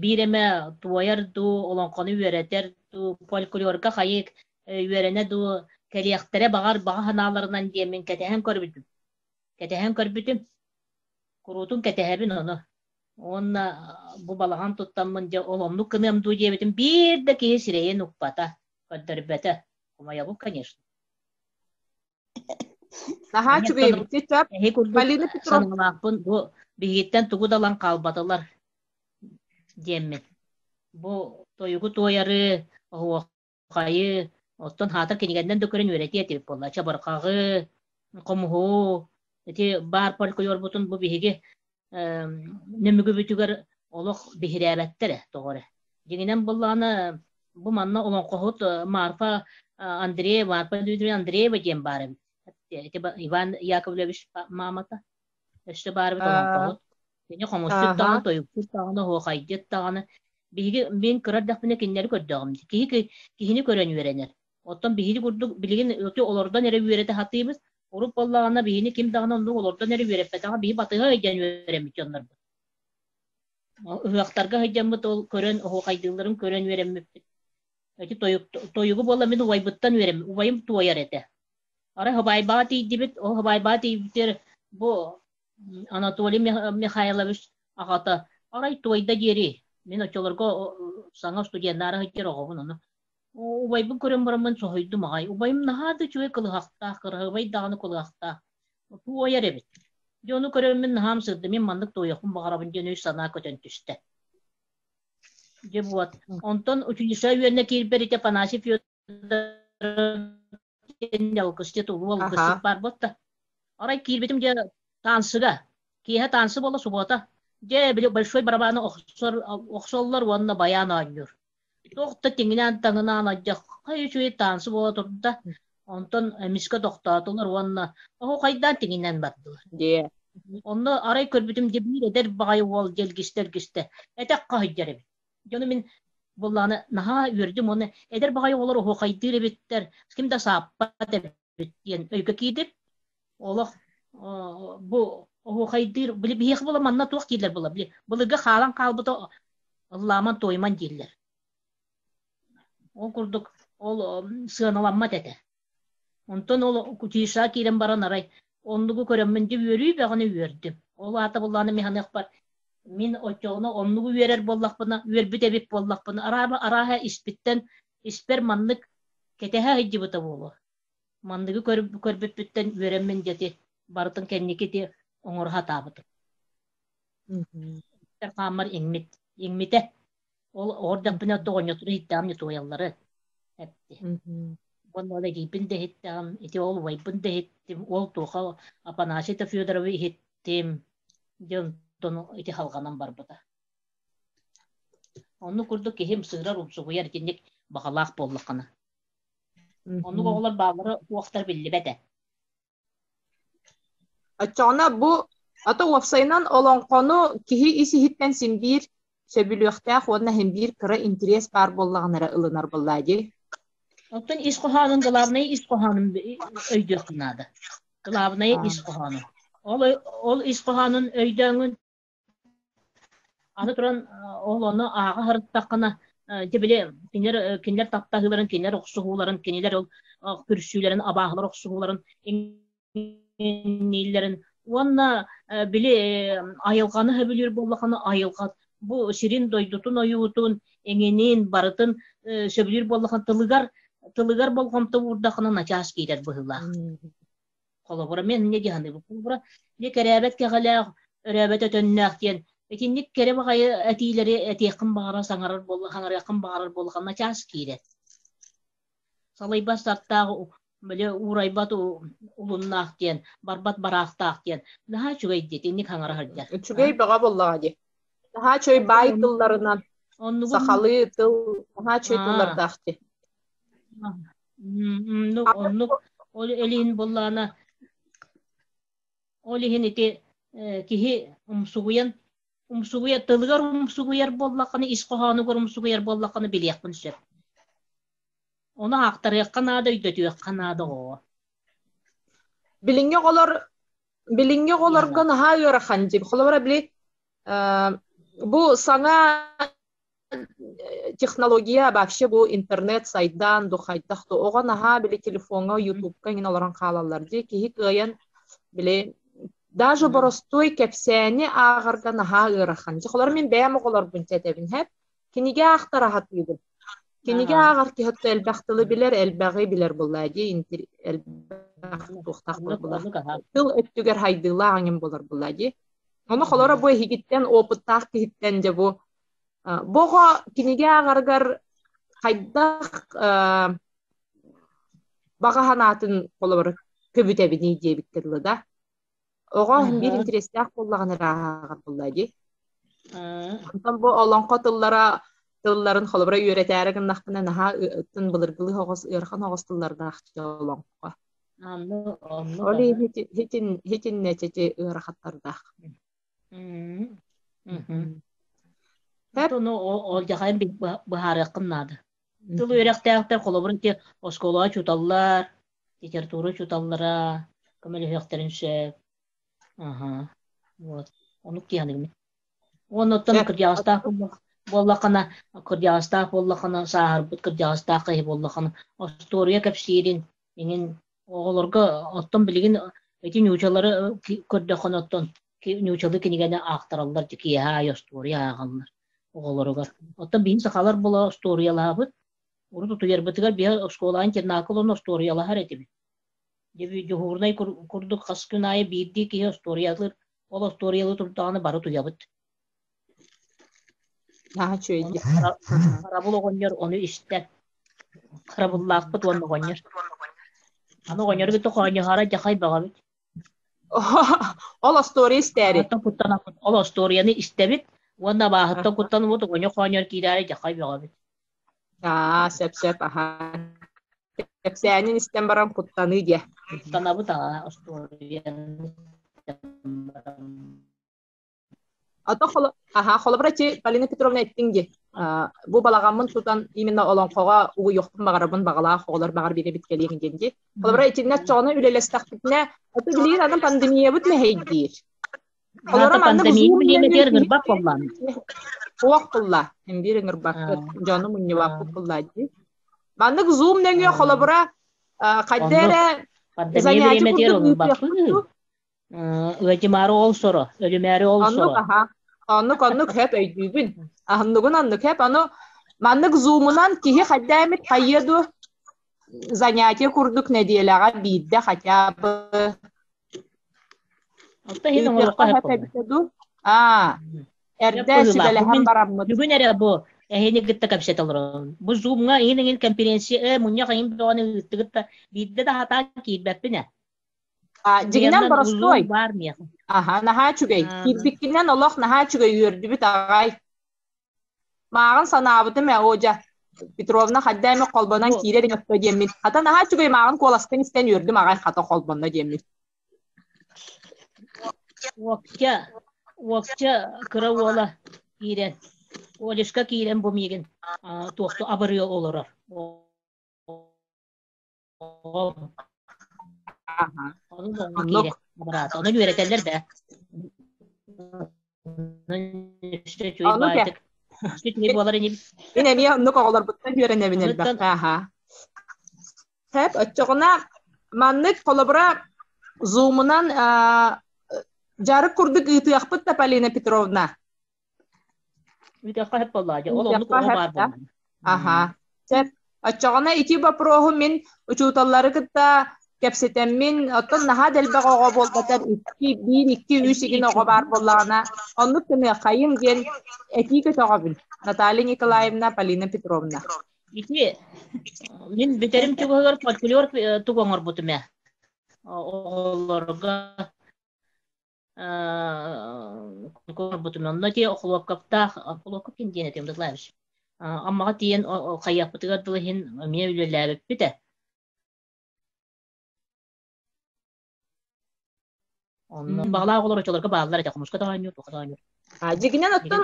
биир эмэ туойар дуу, олоҥхону үөрэтэр дуу, фольклорга хайык үөрэнэ дуу кэлиэхтэрэ баҕар баҕа санааларынан диэммин кэтэһэн көрбүтүм. Кэтэһэн көрбүтүм. Куруутун кэтэһэбин ону. Уонна бу балаҕан туттаммын дьэ ол оннук гыныам дуу диэбитим биир да киһи сирэйин укпата, көрдөрбөтө. Хомойобун, конечно. Наһаа үчүгэй Эһи курдук Полина Петровна санаалаахпын бу биһигиттэн тугу да ылан хаалбатылар диэммин. Бу тойугу туойары, оһуохайы, оттон хаатар кинигэннэн да көрөн үөрэтиэ этибит буолла. Чабырҕаҕы, хомуһу, ити баар фольклорбутун бу биһиги нөмүгүбүтүгэр олох биһирээбэттэр ээ, тоҕо эрэ. Дьиҥинэн буоллаҕына, бу манна олоҥхоһут Марфа Андреева, Марфа Дмитриевна Андреева диэн баар эбит. Ити Иван Яковлевич маамата. Өссө баар эбит олоҥхоһут. Кини хомусчут даҕаны, тойукчут даҕаны, оһуохайдьыт даҕаны. Биһиги мин кыра эрдэхпинэ кинилэри көрдөҕүм. Киһи киһини көрөн үөрэнэр. Оттон биһиги курдук билигин өтө олордон эрэ үөрэтэ сатыыбыт. Урут буоллаҕына биһини ким даҕаны оннук олордон эрэ үөрэппэтэҕэ, биһи батыһа сылдьан үөрэммит дьоннорбут. Ыһыахтарга сылдьаммыт ол көрөн, оһуохайдыылларын көрөн үөрэммиппит. Ити тойук, тойугу буолла мин убайбыттан үөрэм, убайым туойар этэ. Арай Хабайбаҕа тиийдибит, ол Хабайбаҕа тиийбитигэр бу Анатолий Михайлович аҕата арай туойда диэри мин оччолорго саҥа студеннаары сылдьар оҕобун ону Убайбын көрөн бараммын соһуйдум аҕай. Убайым наһаа да үчүгэй кылыһахтаах, кыраһыабай даҕаны кылыһахтаах. Туойар эбит. Дьэ ону көрөммүн наһаам сырдым, мин маннык туойуохпун баҕарабын диэн өй-санаа көтөн түстэ. Дьэ вот. Онтон училище үөннэ киирбэр ити Афанасий Федорович алгысчыт, улуу алгысчыт баар буолта. Арай киирбитим дьэ таансыга. Киэһэ таансы буола субуота. Дьэ били большой барабаны охсор охсоллор уонна байаан оонньуур. Туох да тиҥинээн-таҥынаан алдьархай үчүгэй таансы буола турда, онтон эмискэ тохтоотулар уонна оһуохайдаан тиҥинэн бардылар. Дьиэ. Онно арай көрбүтүм дьэ биир эдэр баҕайы уол дьэлгистэ-эргистэ этэх хаһыйдар эбит. Дьону мин буоллаҕына наһаа үөрдүм уонна эдэр баҕайы оҕолор оһуохайдыыр эбиттэр, ким да сааппат эбит диэн өйгө киирдим. Олох бу оһуохайдыыр били биһиэхэ буола манна туох дииллэр буола били былыргы хаалан хаалбыта ыллааман туойман дииллэр. Ол курдук ол сыаналаммат этэ. Онтон ол кутиша киирэн баран арай оннугу көрөммүн дьэ үөрүү бөҕөнү үөрдүм. Ол аата буллааны миһаныахпар мин оччоҕуна оннугу үөрэр буоллахпына, үөрбүт эбит буоллахпына, арааба арааһа испиттэн испэр маннык кэтэһэ сылдьыбыта буолуо. Манныгы көрбүппүттэн үөрэммин дьэ ити барытын кэнники ити оҥоро сатаабытым. Хааммар иҥмит иҥмитэ. Ол оҕордохпуна оҕонньоттору иһиттэҕим дьэ туойаллары эпти. Уонна ол эдьиийбин да иһиттэҕим, ити ол убайбын да иһиттим, ол туоха Афанасий Федоровы иһиттим. Дьэ онтон ити халҕанан барбыта. Оннук курдук киһим сыырар умсугуйар итинник баҕалаах буоллаххына. Оннук оҕолор бааллара уохтар биллибэт ээ. Оччоҕуна бу ата уопсайынан олоҥхону киһи ис-иһиттэн син биир сөбүлүөхтээх уонна син биир кыра интэриэс баар буоллаҕына эрэ ылынар буоллаа дии. Оттон ис хоһоонун главнай ис хоһоонун өйдүөххэ наада. Главное ис хоһоонун. Ол ол ис хоһоонун өйдөөҥүн Аны туран ол ону ааҕа сырыттаххына, дьэ били кинилэр кинилэр таптаһыыларын, кинилэр охсуһууларын, кинилэр ол күрсүүлэрин, абааһылар охсуһууларын иҥнииллэрин уонна били айылҕаны сөбүлүүр буоллаххына айылҕа бу сирин дойдутун ойуутун эҥинин барытын сөбүлүүр буоллаххына тылыгар тылыгар болҕомто уурдаххына начаас киирэр быһыылаах. Холобура, мен инньэ дии саныыбын. Холобура, дьэ кэрээбэт кэҕэлээх, өрөөбөт өтөннөөх диэн итинник кэрэ баҕайы этиилэри этиэххин баҕарар, саҥарар буолла, саҥарыаххын баҕарар буоллаххына начаас киирэр. Салайбат сартаах, били уурайбат улуннаах диэн, барбат бараахтаах диэн наһаа үчүгэй дии итинник саҥара сылдьар. Үчүгэй бөҕө буоллаҕа дии. Наһаа үчүгэй баай тылларынан. Оннугун Сахалыы тыл наһаа үчүгэй тыллардаах дии. Оннук ол элиин буллаана ол иһин ити киһи умсугуйан умсугуйа тылыгар умсугуйар буоллаххына ис хоһоонугар умсугуйар буоллаххына билиэххин сөп. Ону аахтарыахха наада, өйдөтүөххэ наада оҕоҕо. Билиҥҥи оҕолор билиҥҥи оҕолорго наһаа ыарахан дии. Холобура били бу саҥа технология вообще бу интернет сайдан ду хайдах ду оҕо наһаа били телефоҥҥа ютубка иҥин олорон хаалаллар дии киһи кыайан били даже боростуой кэпсээни ааҕарга наһаа ыарахан дьэ холор мин бэйэм оҕолорбун тэтэбин хэп кинигэ аахтара сатыыбын кинигэ ааҕар киһи элбэх тылы билэр элбэҕи билэр буоллаа дии элбэх туохтаах буолла тыл өттүгэр хайдыылаах эҥин буолар буоллаа дии ону холоро бу эһигиттэн опыттаах киһиттэн дьэ бу Бу оҕо кинигэ ааҕарыгар хайдах баҕа санаатын холобур көбүтэбиний диэбиккэ дылы да. Оҕо биир интэриэстээх буоллаҕына эрэ ааҕар буолла дии. Онтон бу олоҥхо тыллара тылларын холобура үөрэтээри гыннахпына наһаа ыттын былыргылыы оҕус ыарахан оҕус тыллардаах олоҥхо. Ол иһин хитин ити ыарахаттардаах. Ону ол дьахайын быһаарыаххын наада. Тыл үөрэхтээхтэр холобур ити оскуолаҕа учууталлар, литература учууталлара көмөлөһүөхтэрин сөп. Аха. Вот. Онук диэханыгым. Уонна оттон кырдьаҕастаах буоллаххына, кырдьаҕастаах буоллаххына, сааһырбыт кырдьаҕастаах киһи буоллаххына, остуоруйа кэпсиирин иҥин Оҕолорго оттон билигин ити ньуучалары көрдөххүнэ оттон ньуучалыы кинигэни аахтараллар киэһэ аайы остуоруйа ааҕаллар оҕолоругар. Оттон биһиги сахалар була остуоруйалаабыт. Урут утуйарбытыгар биһи оскуолаҕа интернакка олорон остуоруйалаһар этибит. Дьуһуурунай курдук хас күн аайы биирдии киһи остуоруйалыыр, ол остуоруйалыы турдаҕына бары утуйабыт. Наһаа үчүгэй дии. Харабыл оҕонньор ону истэн харабыллаахпыт уонна оҕонньор. Аны оҕонньору кытта хоонньоһоро дьахай бөҕөбүт. Ол остуоруйа истээри. Куттанаммыт ол остуоруйаны истэбит уонна абааһыттан куттанабыт оҕонньор хоонньор киирээри дьахай бөҕөбүт. Аа, сөп-сөп, аһаа. Кэпсээнин истэн баран куттаныы диэ. Куттанабыт аа остуоруйаны истэн баран. Ото аха холобура ити Полина Петровна эттиҥ дии бу балаҕаммын тутан именно олоҥхоҕо угуйуохпун баҕарабын баҕалаах оҕолор баҕар биэрэбит кэлиэҥ диэн дии. Холобура итиннэ оччоҕуна үлэлэстэхпитинэ ото билигин аны пандемиябыт мэһэйдиир. Холобура маннык пандемия билиэмэтигэр ыҥырбат буоллаан. Суох булла. Биир ыҥырбаккыт. Дьону мунньубаппыт булла дии. Маннык Zoom нөҥүө холобура хайда эрэ пандемия бириэмэтигэр ыҥырбаппыт. Ыадьымаары ол соро, өлүмээри ол Оннук соро. аха. Оннук оннук хэп өйдүүбүн. Аһыннугун оннук хэп ону маннык зумунан киһи хайда эмит хайыа ду занятие курдук нэдиэлэҕэ биирдэ хотя бы Отто иһин оҥоруохха ыытыахха сөп хэп буолла. эбитэ дуу? Аа, Сөп эрдэ быһыылаах. сүбэлэһэн Бүгүн, бараммыт. бүгүн эрэ бу эһини кытта кэпсэтэ олоробун. Бу Zoom-ҥа иһин-иҥин конференция, мунньах иһин бөҕөнү ыыттыгыт да биирдэ да хатаан киирбэппин ээ. Дьиҥинэн Уйаннан боростуой. узуу баар миэхэ. Аха, наһаа үчүгэй. Киирбиккинэн олох наһаа үчүгэй үөрдүбүт аҕай. Мааҕын санаабытым ээ, Одя Петровна хайда эмэ холбонон Бу киирэр ини диэммин. Хата наһаа үчүгэй мааҕын куоласкын истэн үөрдүм аҕай хата холбонно диэммин. Уопча, уопча кыра уола киирэн, Олешка киирэн бу миигин туохту абырыы олорор. Оннук. Онон үөрэтэллэр да. Оннук ээ. Мин эмиэ оннук оҕолорбуттан үөрэнэбин элбэххэ аһаа. Хэп, оччоҕуна маннык холобура зумунан дьарык курдук ыытыахпыт да Полина Петровна. Ыытыахха сөп буоллаҕа дьэ, ол оннук оҕо баар буоллаҕына. Аха. Сөп. Оччоҕуна ити боппуруоһу мин учууталлары кытта кэпсэтэммин, оттон наһаа да элбэх оҕо буолбатар икки, биир, икки, үс игин оҕо баар буоллаҕына, оннук гыныаххайым диэн этии көтөҕөбүн. Наталья Николаевна, Полина Петровна. Ити мин бүтэрим чугаһыгар фольклор тугу оҥорбутум ээ. Оҕолорго Көрбүтүм. Онно ти Охлопковтаах, Охлопков ким диэн этим, Николаевич. Аммаҕа тиийэн хайыахпытыгар дылы иһин эмиэ үлэлээбиппит ээ. Онно баҕалаах оҕолор оччолорго бааллар этэ, хомуска да оонньуур, туохха да оонньуур. Дьигинэн оттон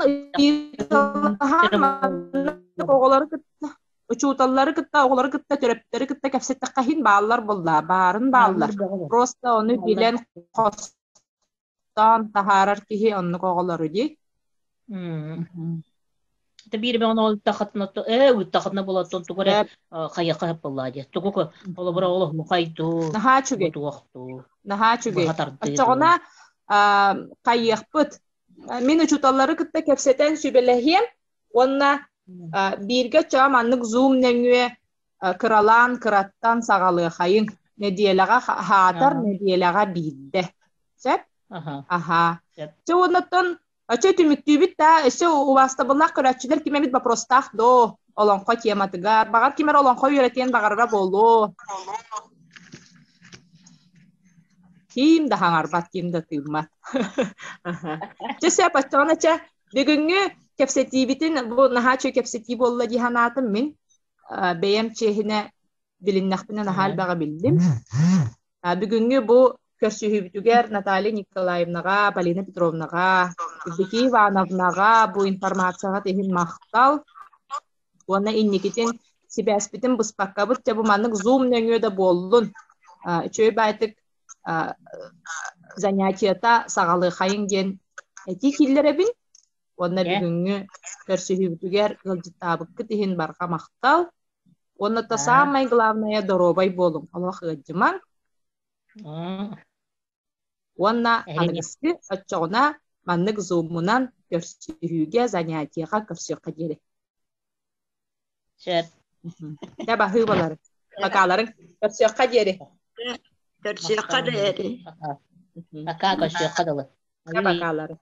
оҕолору кытта учууталлары кытта, оҕолору кытта, төрөппүттэри кытта кэпсэттэххэ иһин бааллар буолла, баарын бааллар. Просто ону билэн хостоон таһаарар киһи оннук оҕолору дии. Это биир бэҕэн ол тахатына э ыттахатына буолаттан тугу эрэ хайыахха сөп буоллаа дии. Тугу холобура ол мухайдуу, Наһаа үчүгэй. туохтуу, Наһаа үчүгэй. быһа тардыы Оччоҕуна хайыахпыт. Мин учууталлары кытта кэпсэтэн сүбэлэһиэм уонна бииргэ оччоҕо маннык Zoom нөҥүө кыралаан кыраттан саҕалыахайыҥ. Нэдиэлэҕэ хаатар нэдиэлэҕэ биирдэ. Сөп? Аха. Чэ уоннаттан Оччо түмүктүүбүт да, өссө убаастабыллаах көрөөччүлэр ким эмит вопростаах доо олоҥхо тематыгар. Баҕар ким эрэ олоҥхо үөрэтиэн баҕарара буолуо. Ким да хаҥарбат, ким да тыыммат. Чэ сөп, оччоҕуна чэ, бүгүҥҥү кэпсэтиибитин, бу наһаа үчүгэй кэпсэтии буолла дии санаатым мин. Бэйэм чиэһинэ билиннэхпинэ наһаа элбэҕи биллим. Бүгүҥҥү бу көрсүһүүбүтүгэр Наталья Николаевнаҕа, Полина Петровнаҕа, Евдокия Ивановнаҕа бу информацияҕа иһин махтал уонна инникитин сибээспитин быспаккабыт дьэ бу маннык Zoom нөҥүө да буоллун үчүгэй баайтык занятиета саҕалыахайыҥ диэн этии киллэрэбин уонна бүгүҥҥү көрсүһүүбүтүгэр ыалдьыттаабыккыт иһин барҕа махтал. Уонна то самое главное доруобай буолуҥ, олох ыалдьымаҥ. Уонна аныгыскы оччоҕуна маннык зуммунан көрсүһүүгэ, занятиеҕа көрсүөххэ диэри. Сөп. Дьэ баһыыбалары. Бакааларыҥ. Көрсүөххэ диэри. Көрсүөххэ диэри. Пока көрсүөххэ дылы. Дьэ бакаалары.